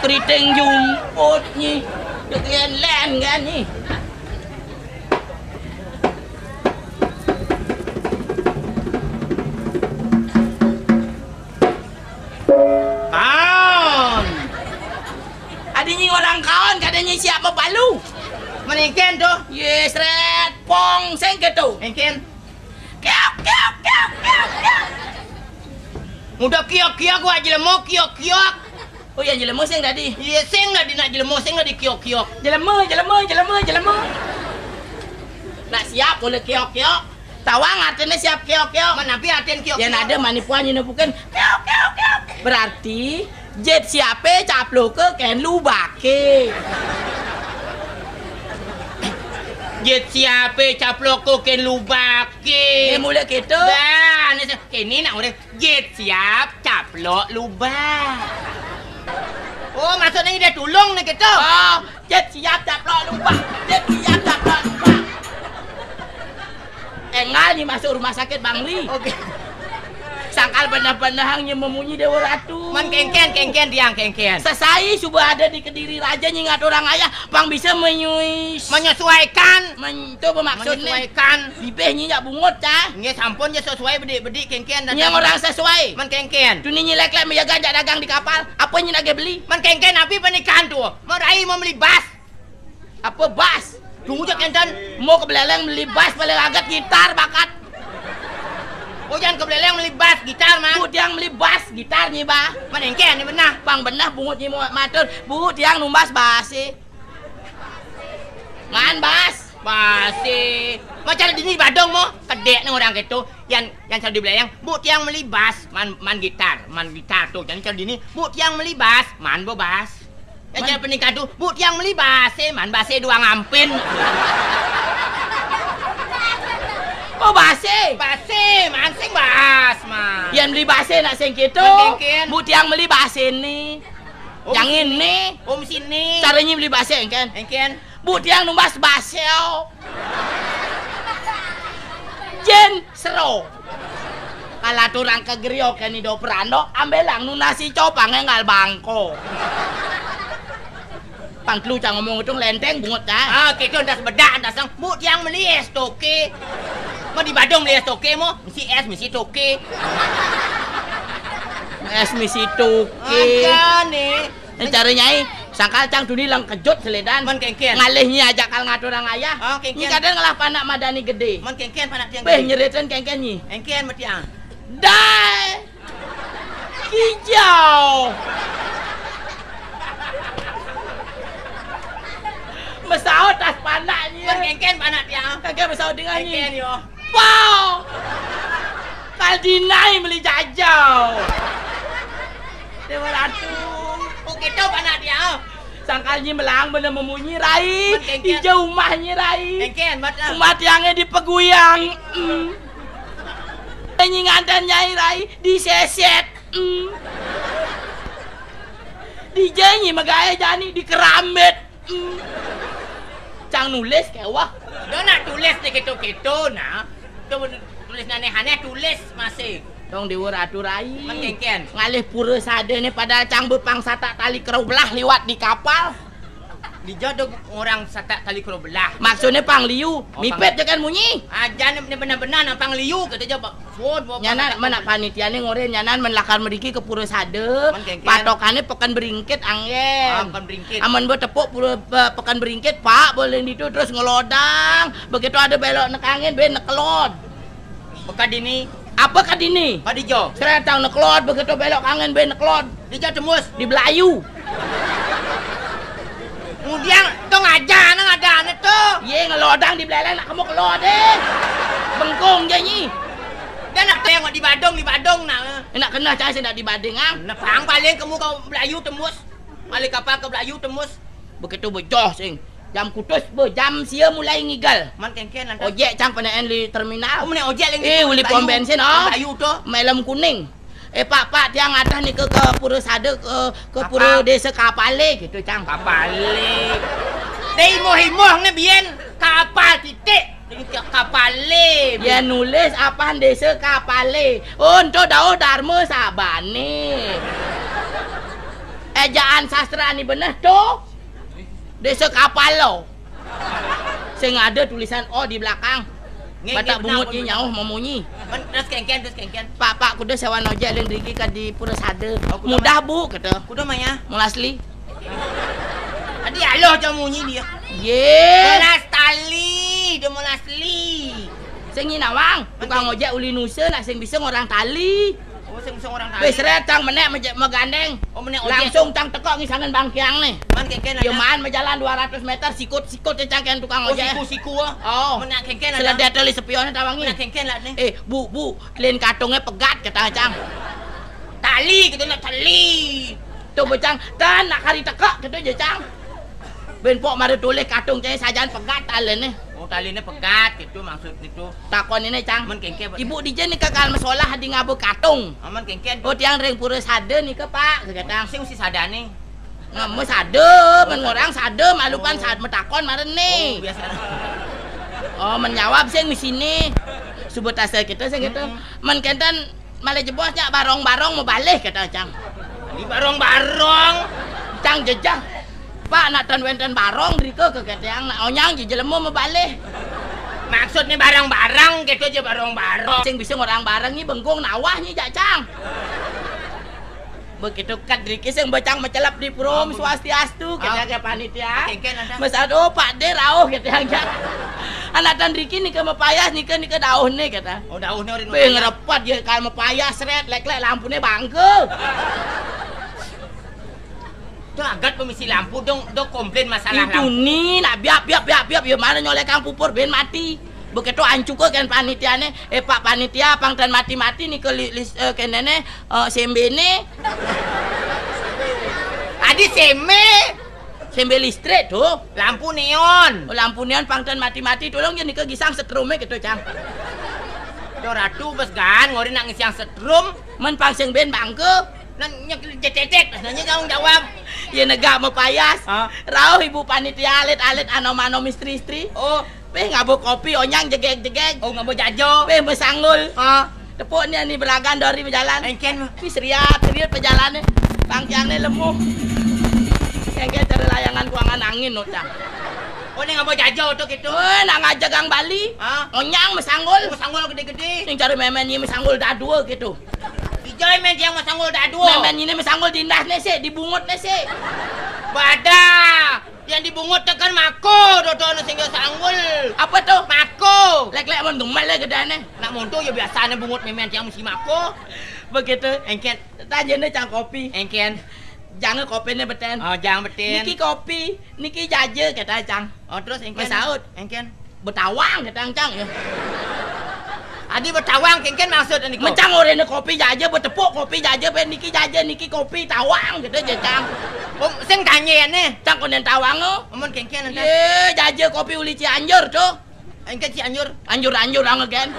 Keriting jumput ni. Kalian len kan ni. Kaon. Adinyi orang kaon, kadanya siap mau palu. Menikin tuh. Yes, red pong sing gitu. Mungkin. Kiok, kiok, kiok, kiok, kiok. Udah kiok-kiok, gua jelema kiok-kiok. Oh ya, jelema sing tadi. Iya, sing tadi nak jelema, sing tadi kiok-kiok. Jelema, jelema, jelema, jelema. Nak siap boleh kiok-kiok. Tawang artinya siap kiok-kiok. Mana pi artinya kiok-kiok? Ya, ada manipuan ini bukan. Kiok, kiok, kiok. Berarti jet siape caploke ken lubake. Jet siape caploke ken lubake. Eh, mulai gitu. Dah, ini se-, kini nak udah jet siap caplok lubak. Nih dia tulung nih gitu. Oh, Jet siap caplok lubang. Jet siap caplok lubang. Enggal nyi masuk rumah sakit Bangli. Oke. Sangkal beneh-beneh nyi memunyi Dewa Ratu. Man kengken, kengken, tiang kengken. Sesai suba ada di Kediri Raja nyi ngaturang ayah, pang bisa menyui-, menyesuaikan. Men-, to bermaksud nih. Menyesuaikan. Bibih nyi jak bungut, cah. Nggih, sampun ya sesuai bedik-bedik kengken. Nyi orang sesuai. Man kengken. Tuni nyi lek-lek meyaga jak dagang di kapal, apa nyi nagih beli? Man kengken, napi pernikahan tu? Mau rai mau beli bas. Apa bas? Tunggu jak kenten. Mau ke Beleleng beli bas paling agat gitar bakat. Oh, jangan ke Beleleng beli bas, gitar, man. Bu, tiang beli bas, gitar nyi, bah. Man engken, ini benah. Pang benah bungut nyi mau matur. Bu, tiang numbas bas sih. Man bas. Bas sih. Macam dini badong mau. Kedek nih orang gitu. Yang, yang selalu di Beleleng. Bu, tiang beli bas. Man, man gitar. Man gitar tuh. Jadi kalau dini, Bu, tiang beli bas. Man bebas. Ya, cara penikah tu, Bu, tiang beli base, man base dua ngampin. Oh, base. Base, man sing bas, man. Yang beli base nak sing gitu. Man kengken. Bu, tiang beli base ni. Oh, yang ini. Oh, sini. Caranya beli base, engken. Engken. Bu, tiang numbas baseo. Jen sero. Kalau turang ke Grio keni do perando, ambelang nu nasi copang enggal bangko. Pang telu cang ngomong utung lenteng bungut dah. Ah, kito ndas bedak, ndas sang. Bu, tiang beli es toke. Mau di Badung beli es toke mau? Mesti es, mesti toke. Es mesti toke. Ada nih. Ini cara nyai, sangkal cang tuni lang kejut seledan. Man kengken. Ngalih nyi ajak kal ngaturang ayah. Oh, kengken. Nyi kadang ngelah panak madani gede. Man kengken panak tiang. Beh, gede. Nyeritain kengken nyi. Engken mati ah. Dai. Kijau. Mesaut tas panak nyi. Man kengken panak tiang. Kagak mesaut dengan nyi. Engken yo. Pau! Kal dinai meli jajau. Dewa Ratu. Oh, gitu panak dia. Sangkal nyi melang bener memunyi, Rai. Man kengken. Ija umah nyi, Rai. Kengken, mat lah. Umah tiangnya dipeguyang. Mm. Nyi nganten nyai, Rai, diseset. Mm. Dija nyi megaya jani dikerambet. Cang nulis kewah. Dah nak tulis ni gitu-gitu nah. Tu tulis aneh-aneh tulis masih. Dong diur aturai. Man kengken. Ngalih pura sada ni padahal cang bepang satak tali kerau belah liwat di kapal. Dija do orang satak tali kerau belah. Maksudnya pang liu. Oh, mipet pang je kan munyi. Aja ni benar-benar nang pang liu kata je. Nyanan mana panitia ni ngorin nyanan men lakar meriki ke Pura Sada. Man kengken. Patokannya Peken Beringkit anggen. Ah, Peken Beringkit. Amen bo tepuk Pura, pe-, Peken Beringkit, Pak, boleh ditu terus ngelodang. Begitu ada belok nekangin, be nekelod. Peka dini. Apa ka dini? Ka dijo. Seretang nekelod, begitu belok angin, be nekelod. Dijo tembus. Di Belayu. Kemudian tu ngajar nang ada ane tu. Ye ngelodang di Beleleng nak kamu kelod eh. Bengkung je nyi. Dia nak tengok di Badung, di Badung nak. Nak kena cai saya nak di Badung ah. Nak perang paling kamu kau Belayu tembus. Balik kapal ke Belayu tembus. Begitu bejoh sing. Jam kutus be jam sia mulai ngigal. Man kengken lantas. Ojek cang panaen li terminal. Oh, mene ojek lagi. Eh, uli pom bensin oh. Belayu tu. Melem kuning. Eh, Pak, Pak, tiang adah ni ke, ke Pura Sada, ke, ke Pura Desa Kapale, gitu, Cang. Kapale. Deh, imoh-imoh ne bien kapal titik. Kapale. Ya nulis apaan Desa Kapale. Oh, ento dauh Dharma Sabane. Ejaan sastra ni beneh tu. Desa Kapalo. Sing ada tulisan O di belakang. Nggih, batak nggih, bungut benar, nyi benar. Nyauh memunyi. Men-, terus kengken, terus kengken. Pak, Pak, kuda sewa nojek lain rigi ka di Pura Sada. Oh, kuda mudah, ma-, Bu, kata. Kuda maya? Molas Li. Tadi aloh jauh munyi dia. Ye. Molas Tali, dia Molas Li. Sing nyi nawang, tukang ojek uli nusa nak sing bisa ngorang tali. Oh, sing bisa orang tali. Wis seret cang menek meje-, megandeng. Oh, menek ojek. Langsung cang teko ngisangen bangkiang nih. Man kengken ya ada. Man mejalan dua ratus meter sikut-sikut ya cang ken tukang ojek. Oh, siku-siku ah. Oh. Menek kengken ada. Seledek tali sepione tawangi. Menek kengken lah nih. Eh, Bu, Bu, klin katungnya pegat kata cang. Tali gitu nak tali. Tuh bocang, tan nak kari teko gitu je cang. Ben pok mari tulis katung cai sajan pegat talene. Oh, talene pegat gitu maksud itu. Takon ini, Cang. Men kengke, Pak. Ibu dija nika kal mesolah di ngaba katung. Aman kengke. Oh, tiang ring Pura Sada nika, Pak, kata. Sing mesti sadane. Nah, mun sada, mun ngorang sada, malu pan sad-, matakon mara né. Oh, biasa. Oh, mun nyawab sing misiné. Suba tasa kita sing kita. Mm-mm. Mun kénten malih jebos nyak barong-barong mabalih, kata cang. Di barong-barong. Cang jejeh. Pak, nak tan wénten barong drika, kata tiang, nak onyang ja jelema mabalih. Maksudné barong-barong, kéto ja barong-barong. Sing bisa ngorang bareng nyi bengkung nawah nyi jak cang. Begitu kat driki sing bocang macelep di prom. Ampun. Swastiastu, kata. Ah. Ke panitia. Kéngkén, anda. Mesat, "Oh, Pak Dé rauh," kata yang jak. Anak tan driki nika mapayas, nika, nika dauhné, kata. Oh, dauhné urin. Bé mapayas. Ngrepot ya, kal mapayas, srét, lék-lék lampuné bangka. Tuh agat pemisi lampu dong, dong komplain masalah lampu. Itu ni, nak biap, biap, biap, biap, ya mana nyolek kang pupur, bén mati. Begitu ancuka kan panitiané, "Eh, Pak Panitia, pang tan mati-mati nika li-, lis-, eh, kénéné, eh, sémbéné." Adi sémbé. Sémbé listrik tuh. Lampu néon. Oh, lampu néon pang tan mati-mati, tolong ya nika gisang setrumé gitu, cang. Yo ratu bes gan, ngori nak ngisiang setrum. Men pang sing bén bangka. Nang nyek cetek, nanya tanggung jawab. Ya negak mapayas. Hah? Rauh ibu panitia alit-alit anom-anom istri-istri. Oh. Pé ngaba kopi, onyang jegég-jegég. Oh, ngaba jaja. Pé masanggul. Ha. Tepuk ni, ani belagan dari berjalan. Engkén. Pé seriat, seriat berjalan ni. Pangkiang ni lemu. Engkén cara layangan kuangan angin, no, cang. Oh, ni ngaba jaja tu gitu. Oh, nak ngajegang Bali. Ha? Onyang masanggul. Masanggul gedé-gedé. Ning cara mémén ni masanggul dadua gitu. Ijai mén yang masanggul dadua. Mémén ni masanggul dindas ni sih, dibungut ni sih. Badah. Yang dibungut tekan mako, dodo anu sing sanggul. Apa tuh? Mako. Lék-lék mun gemal ya gedéné. Nak monto ya biasané bungut mémén yang mesti mako. Begitu. Engkén. Tanjana cang kopi. Engkén. Jangan kopiné betén. Oh, jangan betén. Niki kopi, niki jaja, kata cang. Oh, terus engkén? Masaut. Engkén. Betawang, kata cang ya. Adi betawang, kéngkén maksud niku? Mencang oréné kopi jaja, betepuk kopi jaja, pé niki jaja, niki kopi tawang, gitu aja, cang. Oh, sing tanya ni. Cang konen tawang, oh. Amun kéngkén, enten. Ye, jaja kopi uli Cianjur tuh. Engkén Cianjur. Anjur-anjur, ang again.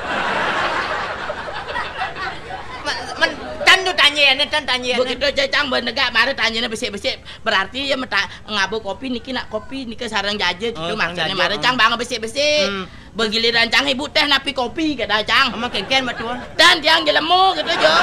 Men, men, tan tu tanya ni, tan tanya ni. Begitu aja, cang, benegak, mara tanya ni besik-besik. Berarti ya meta-, ngaba kopi niki nak kopi, nika sareng jaja gitu. Oh, sareng maksudnya jaja, mara, hmm. Cang bang besik-besik. Hmm. Begiliran cang ibu téh napi kopi, kata cang. Amun kéngkén betul. Dan tiang jelema gitu jo.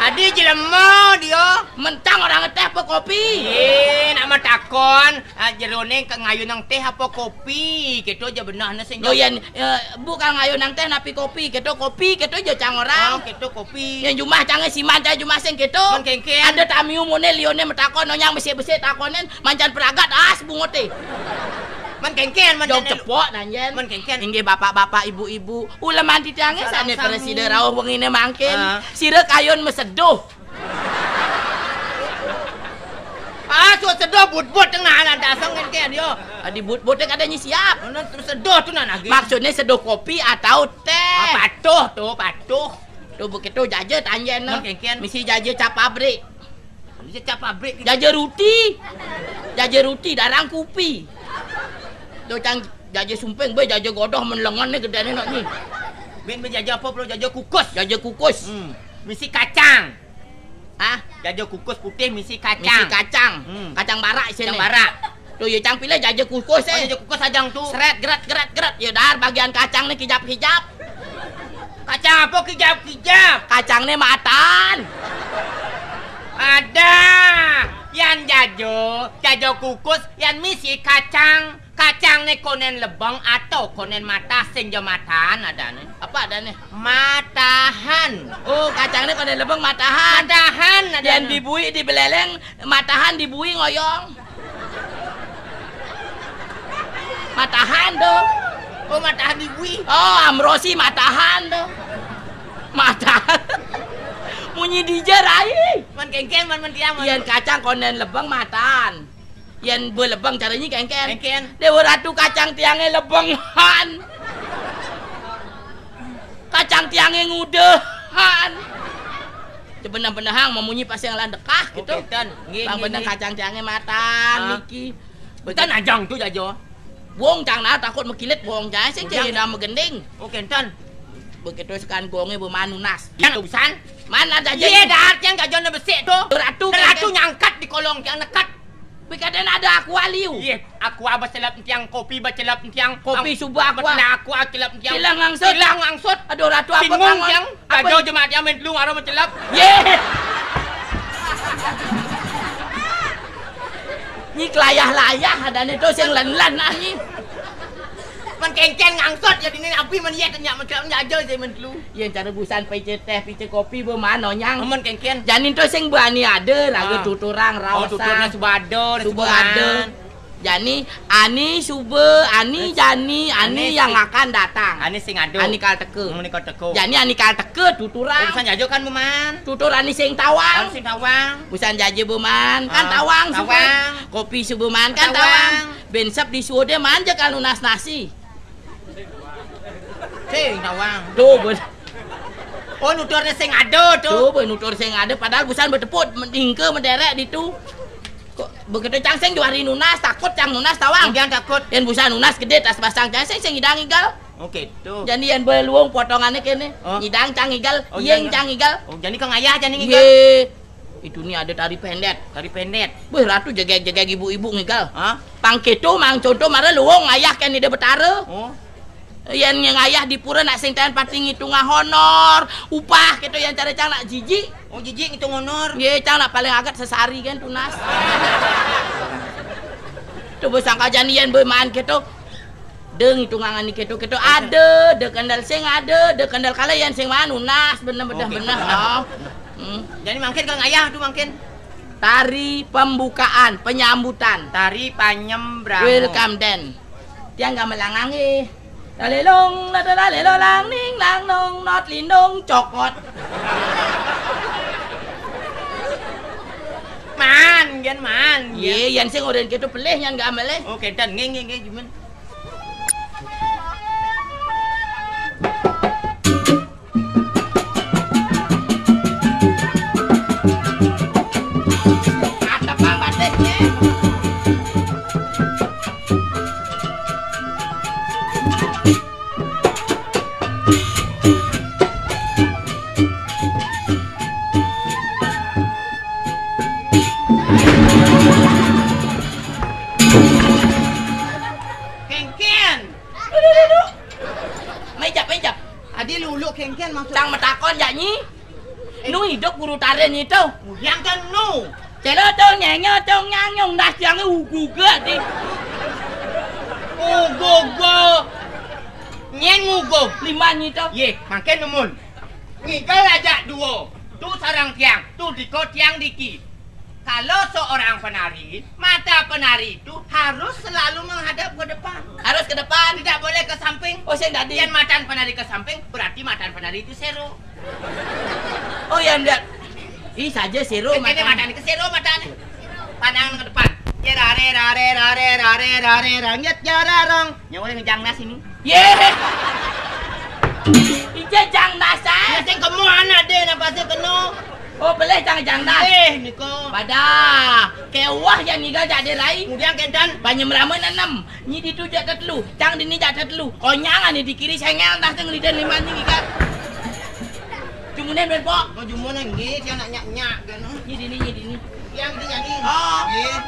Adi jelema dia. Mencang orang téh apa kopi? Ye, nak matakon, ah, jeroné ka ngayunang téh apa kopi? Gitu aja benehna sing. Lo yen, eh, bu ka ngayunang téh napi kopi? Gitu kopi, gitu aja cang orang. Oh, gitu kopi. Yang jumah cangé siman cang jumah sing gitu. Mun kéngkén. Ada tamiu mone lione matakon, onyang besik-besik takonen, mancan peragat, as bunguté. Mun kéngkén, mun jog kéngkén. Cepok, nanjen. Mun kéngkén. Inggih bapak-bapak, ibu-ibu. Uleman titiangé sané presida rauh wenginé mangkin. Ah. Sira kayun maseduh. Ah, suat seduh but-but tengah lah dasang kéngkén yo. Adi but-but kada nyi siap. Mun seduh tu nan lagi. Maksudnya seduh kopi atau téh? Ah, patuh tu, patuh. Tu begitu jaja tanjen. Mun kéngkén. Misi jaja cap pabrik. Bisa cap pabrik. Jaja ruti. Jaja ruti, darang kupi. Tu cang jaja sumping, bé jaja godoh men lengan ni gedéné nak ni. Bin, bin jaja apa, bro? Jaja kukus. Jaja kukus. Hmm. Misi kacang. Hah? Jaja kukus putih misi kacang. Misi kacang. Hmm. Kacang barak sini. Kacang barak. Tu ya cang pilih jaja kukus, eh. Oh, jaja kukus ajang tu. Seret, geret, geret, geret. Ya dar bagian kacang ni kijap-kijap. Kacang apa kijap-kijap? Kacang ni matan. Ada. Yan jaja, jaja kukus, yan misi kacang. Kacang ni konen lebeng atau konen matah sing ja matahan adané. Apa adané? Matahan. Oh, kacang ni konen lebeng matahan. Matahan adané. Yan dibui di beleleng, matahan dibui ngoyong. Matahan tu. Oh, matahan dibui. Oh, Amrosi matahan tu. Matahan. Munyi dija rai. Man kéngkén, man, man tiang, man. Yan kacang konen lebeng matahan. Yan bé lebeng cara nyi kéngkén. Kéngkén. Déwa Ratu kacang tiangé lebengan. Kacang tiangé ngudehan. Cebenah-benahang mamunyi pas yang landekah gitu. Oh, kénten. Nggih, nggih, nggih. Kacang tiangé matan, ah, niki. Tan ajang tu jaja. Wong cang nah takut makilit wong cang sing. Ujang. Jadi nama gending. Oh, kénten. Begitu sekan gongé bé manunas. Yang urusan? Mana jaja? Iya, dah, yang jaja na besik tu. Ratu, ratu nyangkat di kolong yang nekat. Pikadén ada aqua liu. Yé, aqua bacelep entiang, kopi bacelep entiang. Kopi suba aqua. Betina aqua celep entiang. Silang ngangsut. Silang ngangsut. Aduh, ratu apa. Bingung kangon? Tiang. Apa? Kado jemaat tiang main telu ngaran bacelep. Yé. Nyi kelayah-layah adané to sing len-len, ah, nyi. Mén kénkén ngangsut ya dini, abih mén yé tanya mén jaja sih mén telu. Yén cara busan pica téh, pica kopi bé maan onyang. Mén kénkén. Jani to sing bani ada, raga. Ah. Tuturang, oh, raosan. Tuturna suba ada, suba ada. Jani, ani suba, ani jani, ani yang akan datang. Ani sing ada. Ani kal teka. Hmm, ani kal teka. Jani ani kal teka, tuturang. Oh, bisa jaja kan bé maan. Tutur ani sing tawang. Ani sing tawang. Busan jaja bé maan, kan tawang suba. Ah, tawang. Kopi suba maan, kan tawang. Tawang. Bén sep disuudé maan ja kal nunas nasi. Sing tawang. Tuh, bén. Oh, nuturna sing ada to. Tuh, bén nutur sing ada, padahal busan beteput, mendingke mederek ditu. Kok begitu cang sing juari nunas, takut cang nunas tawang. Jangan takut. Yén busan nunas gedé tas basang cang sing, sing ngidang ngigal. Oh, gitu. Jani yén bé luung potongané kéné, oh, ngidang cang ngigal, oh, yéng cang ngigal. Oh, jani kang ayah jani ngigal. Yé. Itu nih ada tari pendét. Tari pendét. Wéh, ratu jegég-jegég ibu-ibu ngigal. Hah? Pang kéto, mang conto mara luung ayah kén Ida Betara. Oh. Yén ngayah di pura nak sing taén pati ngitungang honor, upah kéto yén cara cang nak jiji. Oh, jiji ngitung honor. Yé, cang nak paling agat sesari kan tunas. Tuh bé sangka jani yén bé maan kéto. Dé ngitungang ani kéto-kéto ada, dé kendel sing ada, dé kendel kala yén sing maan nunas, bener bedah bener. Oh. Hmm. Jadi mangkin kang ayah tuh mangkin. Tari pembukaan, penyambutan. Tari panyembramo. Welcome dance. Tiang gamelangang, eh. Lalelong, nada lalelo, lang ning, lang nong, not lindong, cokot. Man, gen man. Yé, yén sing orén kéto pelih nyén gamelé. Oh, kénten, nggih, nggih, nggih, jumen. Kénkén. Aduh, aduh, aduh. Méjap, méjap. Adi lulu kénkén maksud. Cang matakon jak nyi. Eh. Nu hidup guru tari nyi to. Yang kan nu. Célo to nyenyo to nyanyong das yang uguga di. Uguga. Nyén ngugug. Lima nyi to. Yé, mangkin nemun. Ngigal ajak duo. Tu sareng tiang, tu diko tiang diki. Kalau seorang penari, mata penari itu harus selalu menghadap ke depan. Harus ke depan. Tidak boleh ke samping. Oh, sing dadi. Yén matan penari ke samping, berarti matan penari itu sero. Oh, ya ndak. Ih, saja sero. Ini matan. Matan ke sero, matan. Pandang ke depan. Ya, rare, rare, rare, rare, rare, rangit, jararong. Nyawa ngejang nas ini. Yé. Ije jang nas, ah. Ya, sing kemu anak deh, napa sih kenu? Oh, pelih cang jang nas. Eh, niko. Pada kewah yang ngigal jak deh rai. Kemudian kénten. Banyak merama nanem. Nyi ditu jak tetelu. Cang dini jak tetelu. Konyang ani di kiri sengel dah teng liden lima nyi ngigal. Jumuné ben pok. Oh, jumuné nggih, sing nak nyak-nyak kan. Nyi dini, nyi dini. Yang di jadi. Oh. Nggih.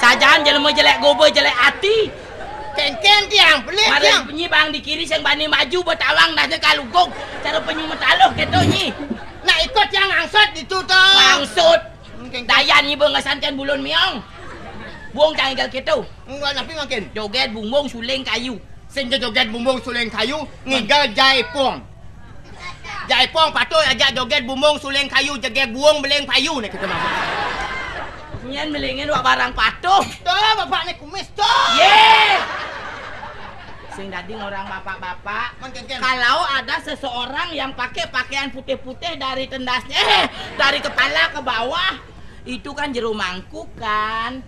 Sajaan jelema jelék goba, jelék ati. Kénkén tiang, pelik tiang. Mari nyi bang di kiri sing bani maju betawang dah kalugug. Cara penyu metaluh kéto nyi. Nak ikut tiang angsut ditu to. Angsut. Kénkén. Dayan nyi be ngesanten bulun miong. Buung cang igal kéto. Enggak, napi mangkin? Jogét bumbung suling kayu. Sing jogét bumbung suling kayu, ngigal jaipong. Jaipong patut ajak jogét bumbung suling kayu, jegég buung beling payu né kita mah. Nyén belingin wak barang patuh. Tuh, bapak né kumis tuh. Yé. Sing dadi orang bapak-bapak. Mangkin, Ken. Kalau ada seseorang yang pakai pakaian putih-putih dari tendasnya, eh, dari kepala ke bawah, Itu kan jero mangkuk kan?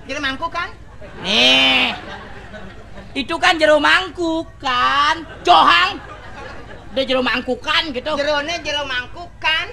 Jero mangkuk kan? Nih. Itu kan jero mangkuk kan? Johang. Udah jero mangkukan gitu. Jerone jero mangkuk kan?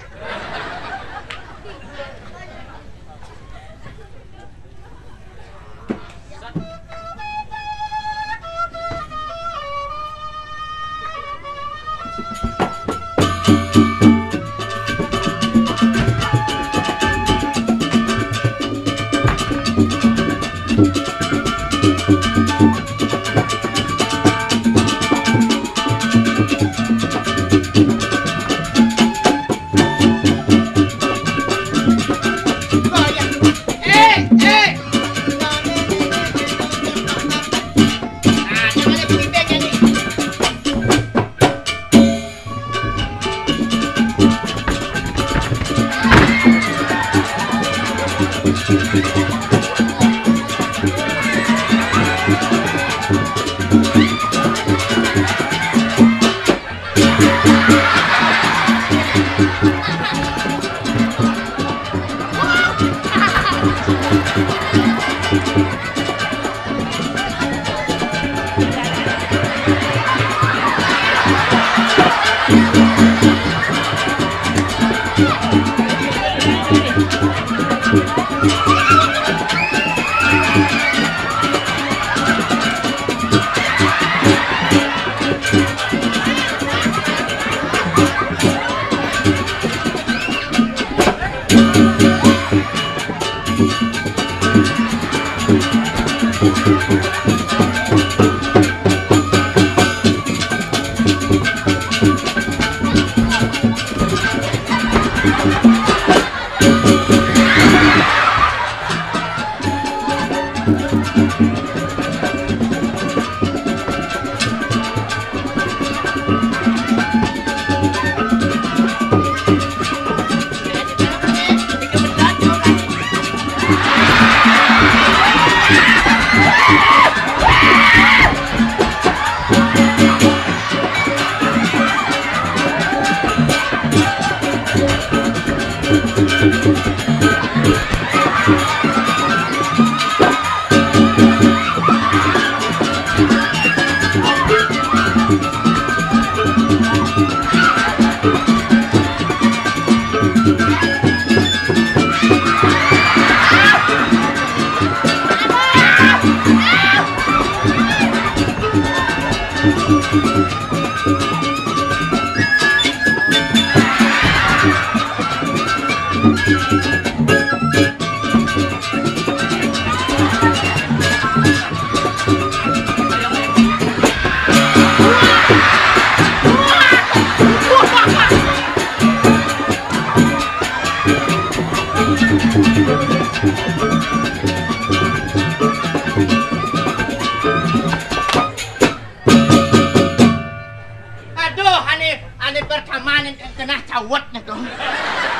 Aduh, ane, ane pertama ane kena cawet nih tuh.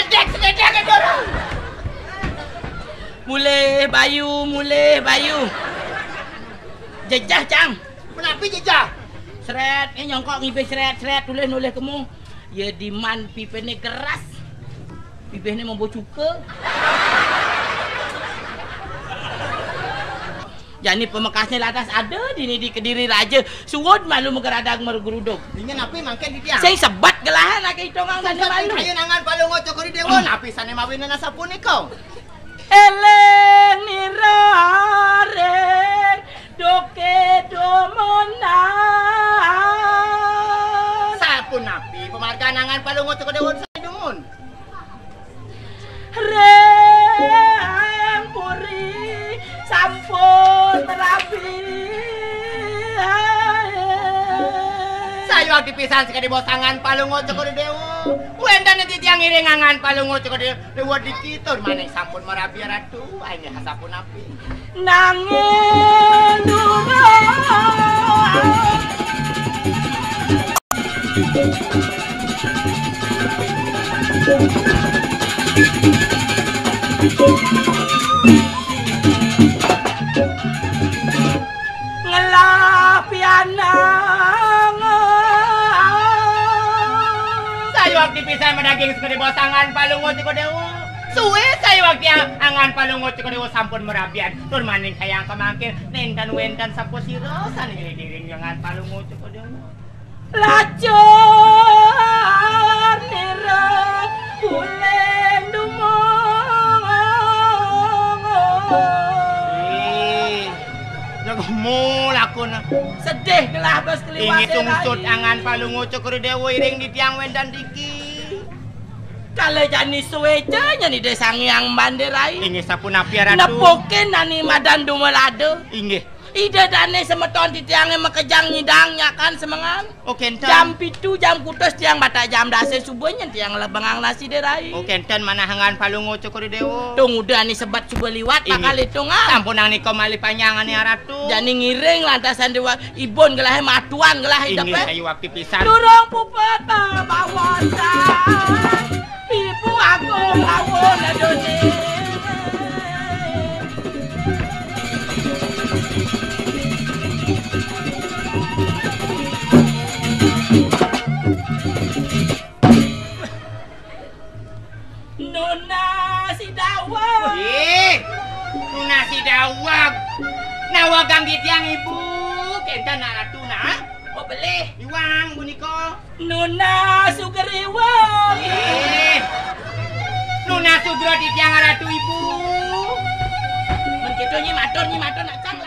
Sedek, sedek, sedek, aduh. Mulih bayu, mulih bayu. Jejeh, Cang. Menapi jejeh? Sret, ini nyongkok ngibih sret, sret, tulih nulih kemu. Ya diman pipene keras. Bibihne mambo cuka. Jani pamekasne lantas ada dini di Kediri Raja. Suud malu magradag margrudug. Dingin api mangke di tiang. Sing sebet gelahan ake itungang sane malu. Ayo nangan Palungguh Cokor Dewa, napi sane mawinana sapunika? Eling nira ring duke dumunan. Sapunapi pamargan nangan Palungguh Cokor Dewa sane dumun? Ring puri sampun rabi. Sayuwakti pisan sakadi bosangan Palungguh Cokor Dewa. Wénten titiang ngiring angan Palungguh Cokor Dewa diki tur maning sampun marabi Ratu. Aine sapunapi? Nanging durung. Ngelah pianang. Sayuwakti pisan madaging sakadi bosangan Palungguh Cokor Dewa. Tuwih sayuwakti Anggan Palungguh Cokor I Déwa sampun marabian. Tur maning kayang kamangkin nénten wénten sapasira sané ngliring Anggan Palungguh Cokor I Déwa. Lacur nira ulin dumong. Ih, jaga mu lakuna. Sedih gelah bas keliwat. Inggih sungsut Anggan Palungguh Cokor I Déwa iring titiang wénten niki. Kala jani suéca nyén Ida Sang Hyang Mandé Rai. Inggih sapunapi Ratu. Nepukin nani madan dumelada. Inggih. Ida dané semeton titiangé makejang nyidang nyakan semengan. Oh, kénten. Jam pitu, jam kutus tiang batak jam dasa suba nyén tiang lebengang nasi Ida Rai. Oh, kénten manah Anggan Palungguh Cokor I Déwa. Tung udah ani sebat suba liwat. Inggih. Bakal itungan. Sampunang nika malih panjangané Ratu. Jani ngiring lantasan Déwa Ibun gelahé matuan gelah. Inggih, idepé. Sayuwakti pisan. Durung puput bawasan. Ibu Agung Lawun Adonis. Nunas idaweg. Ih, nunas idaweg. Nawegang titiang Ibu. Kénten nak Ratu nah. Oh, belih. Iwang punika. Nunas sugriweg. Ih. Nunas sugra titiang Ratu Ibu. Men kéto nyi matur, nyi matur nak cang.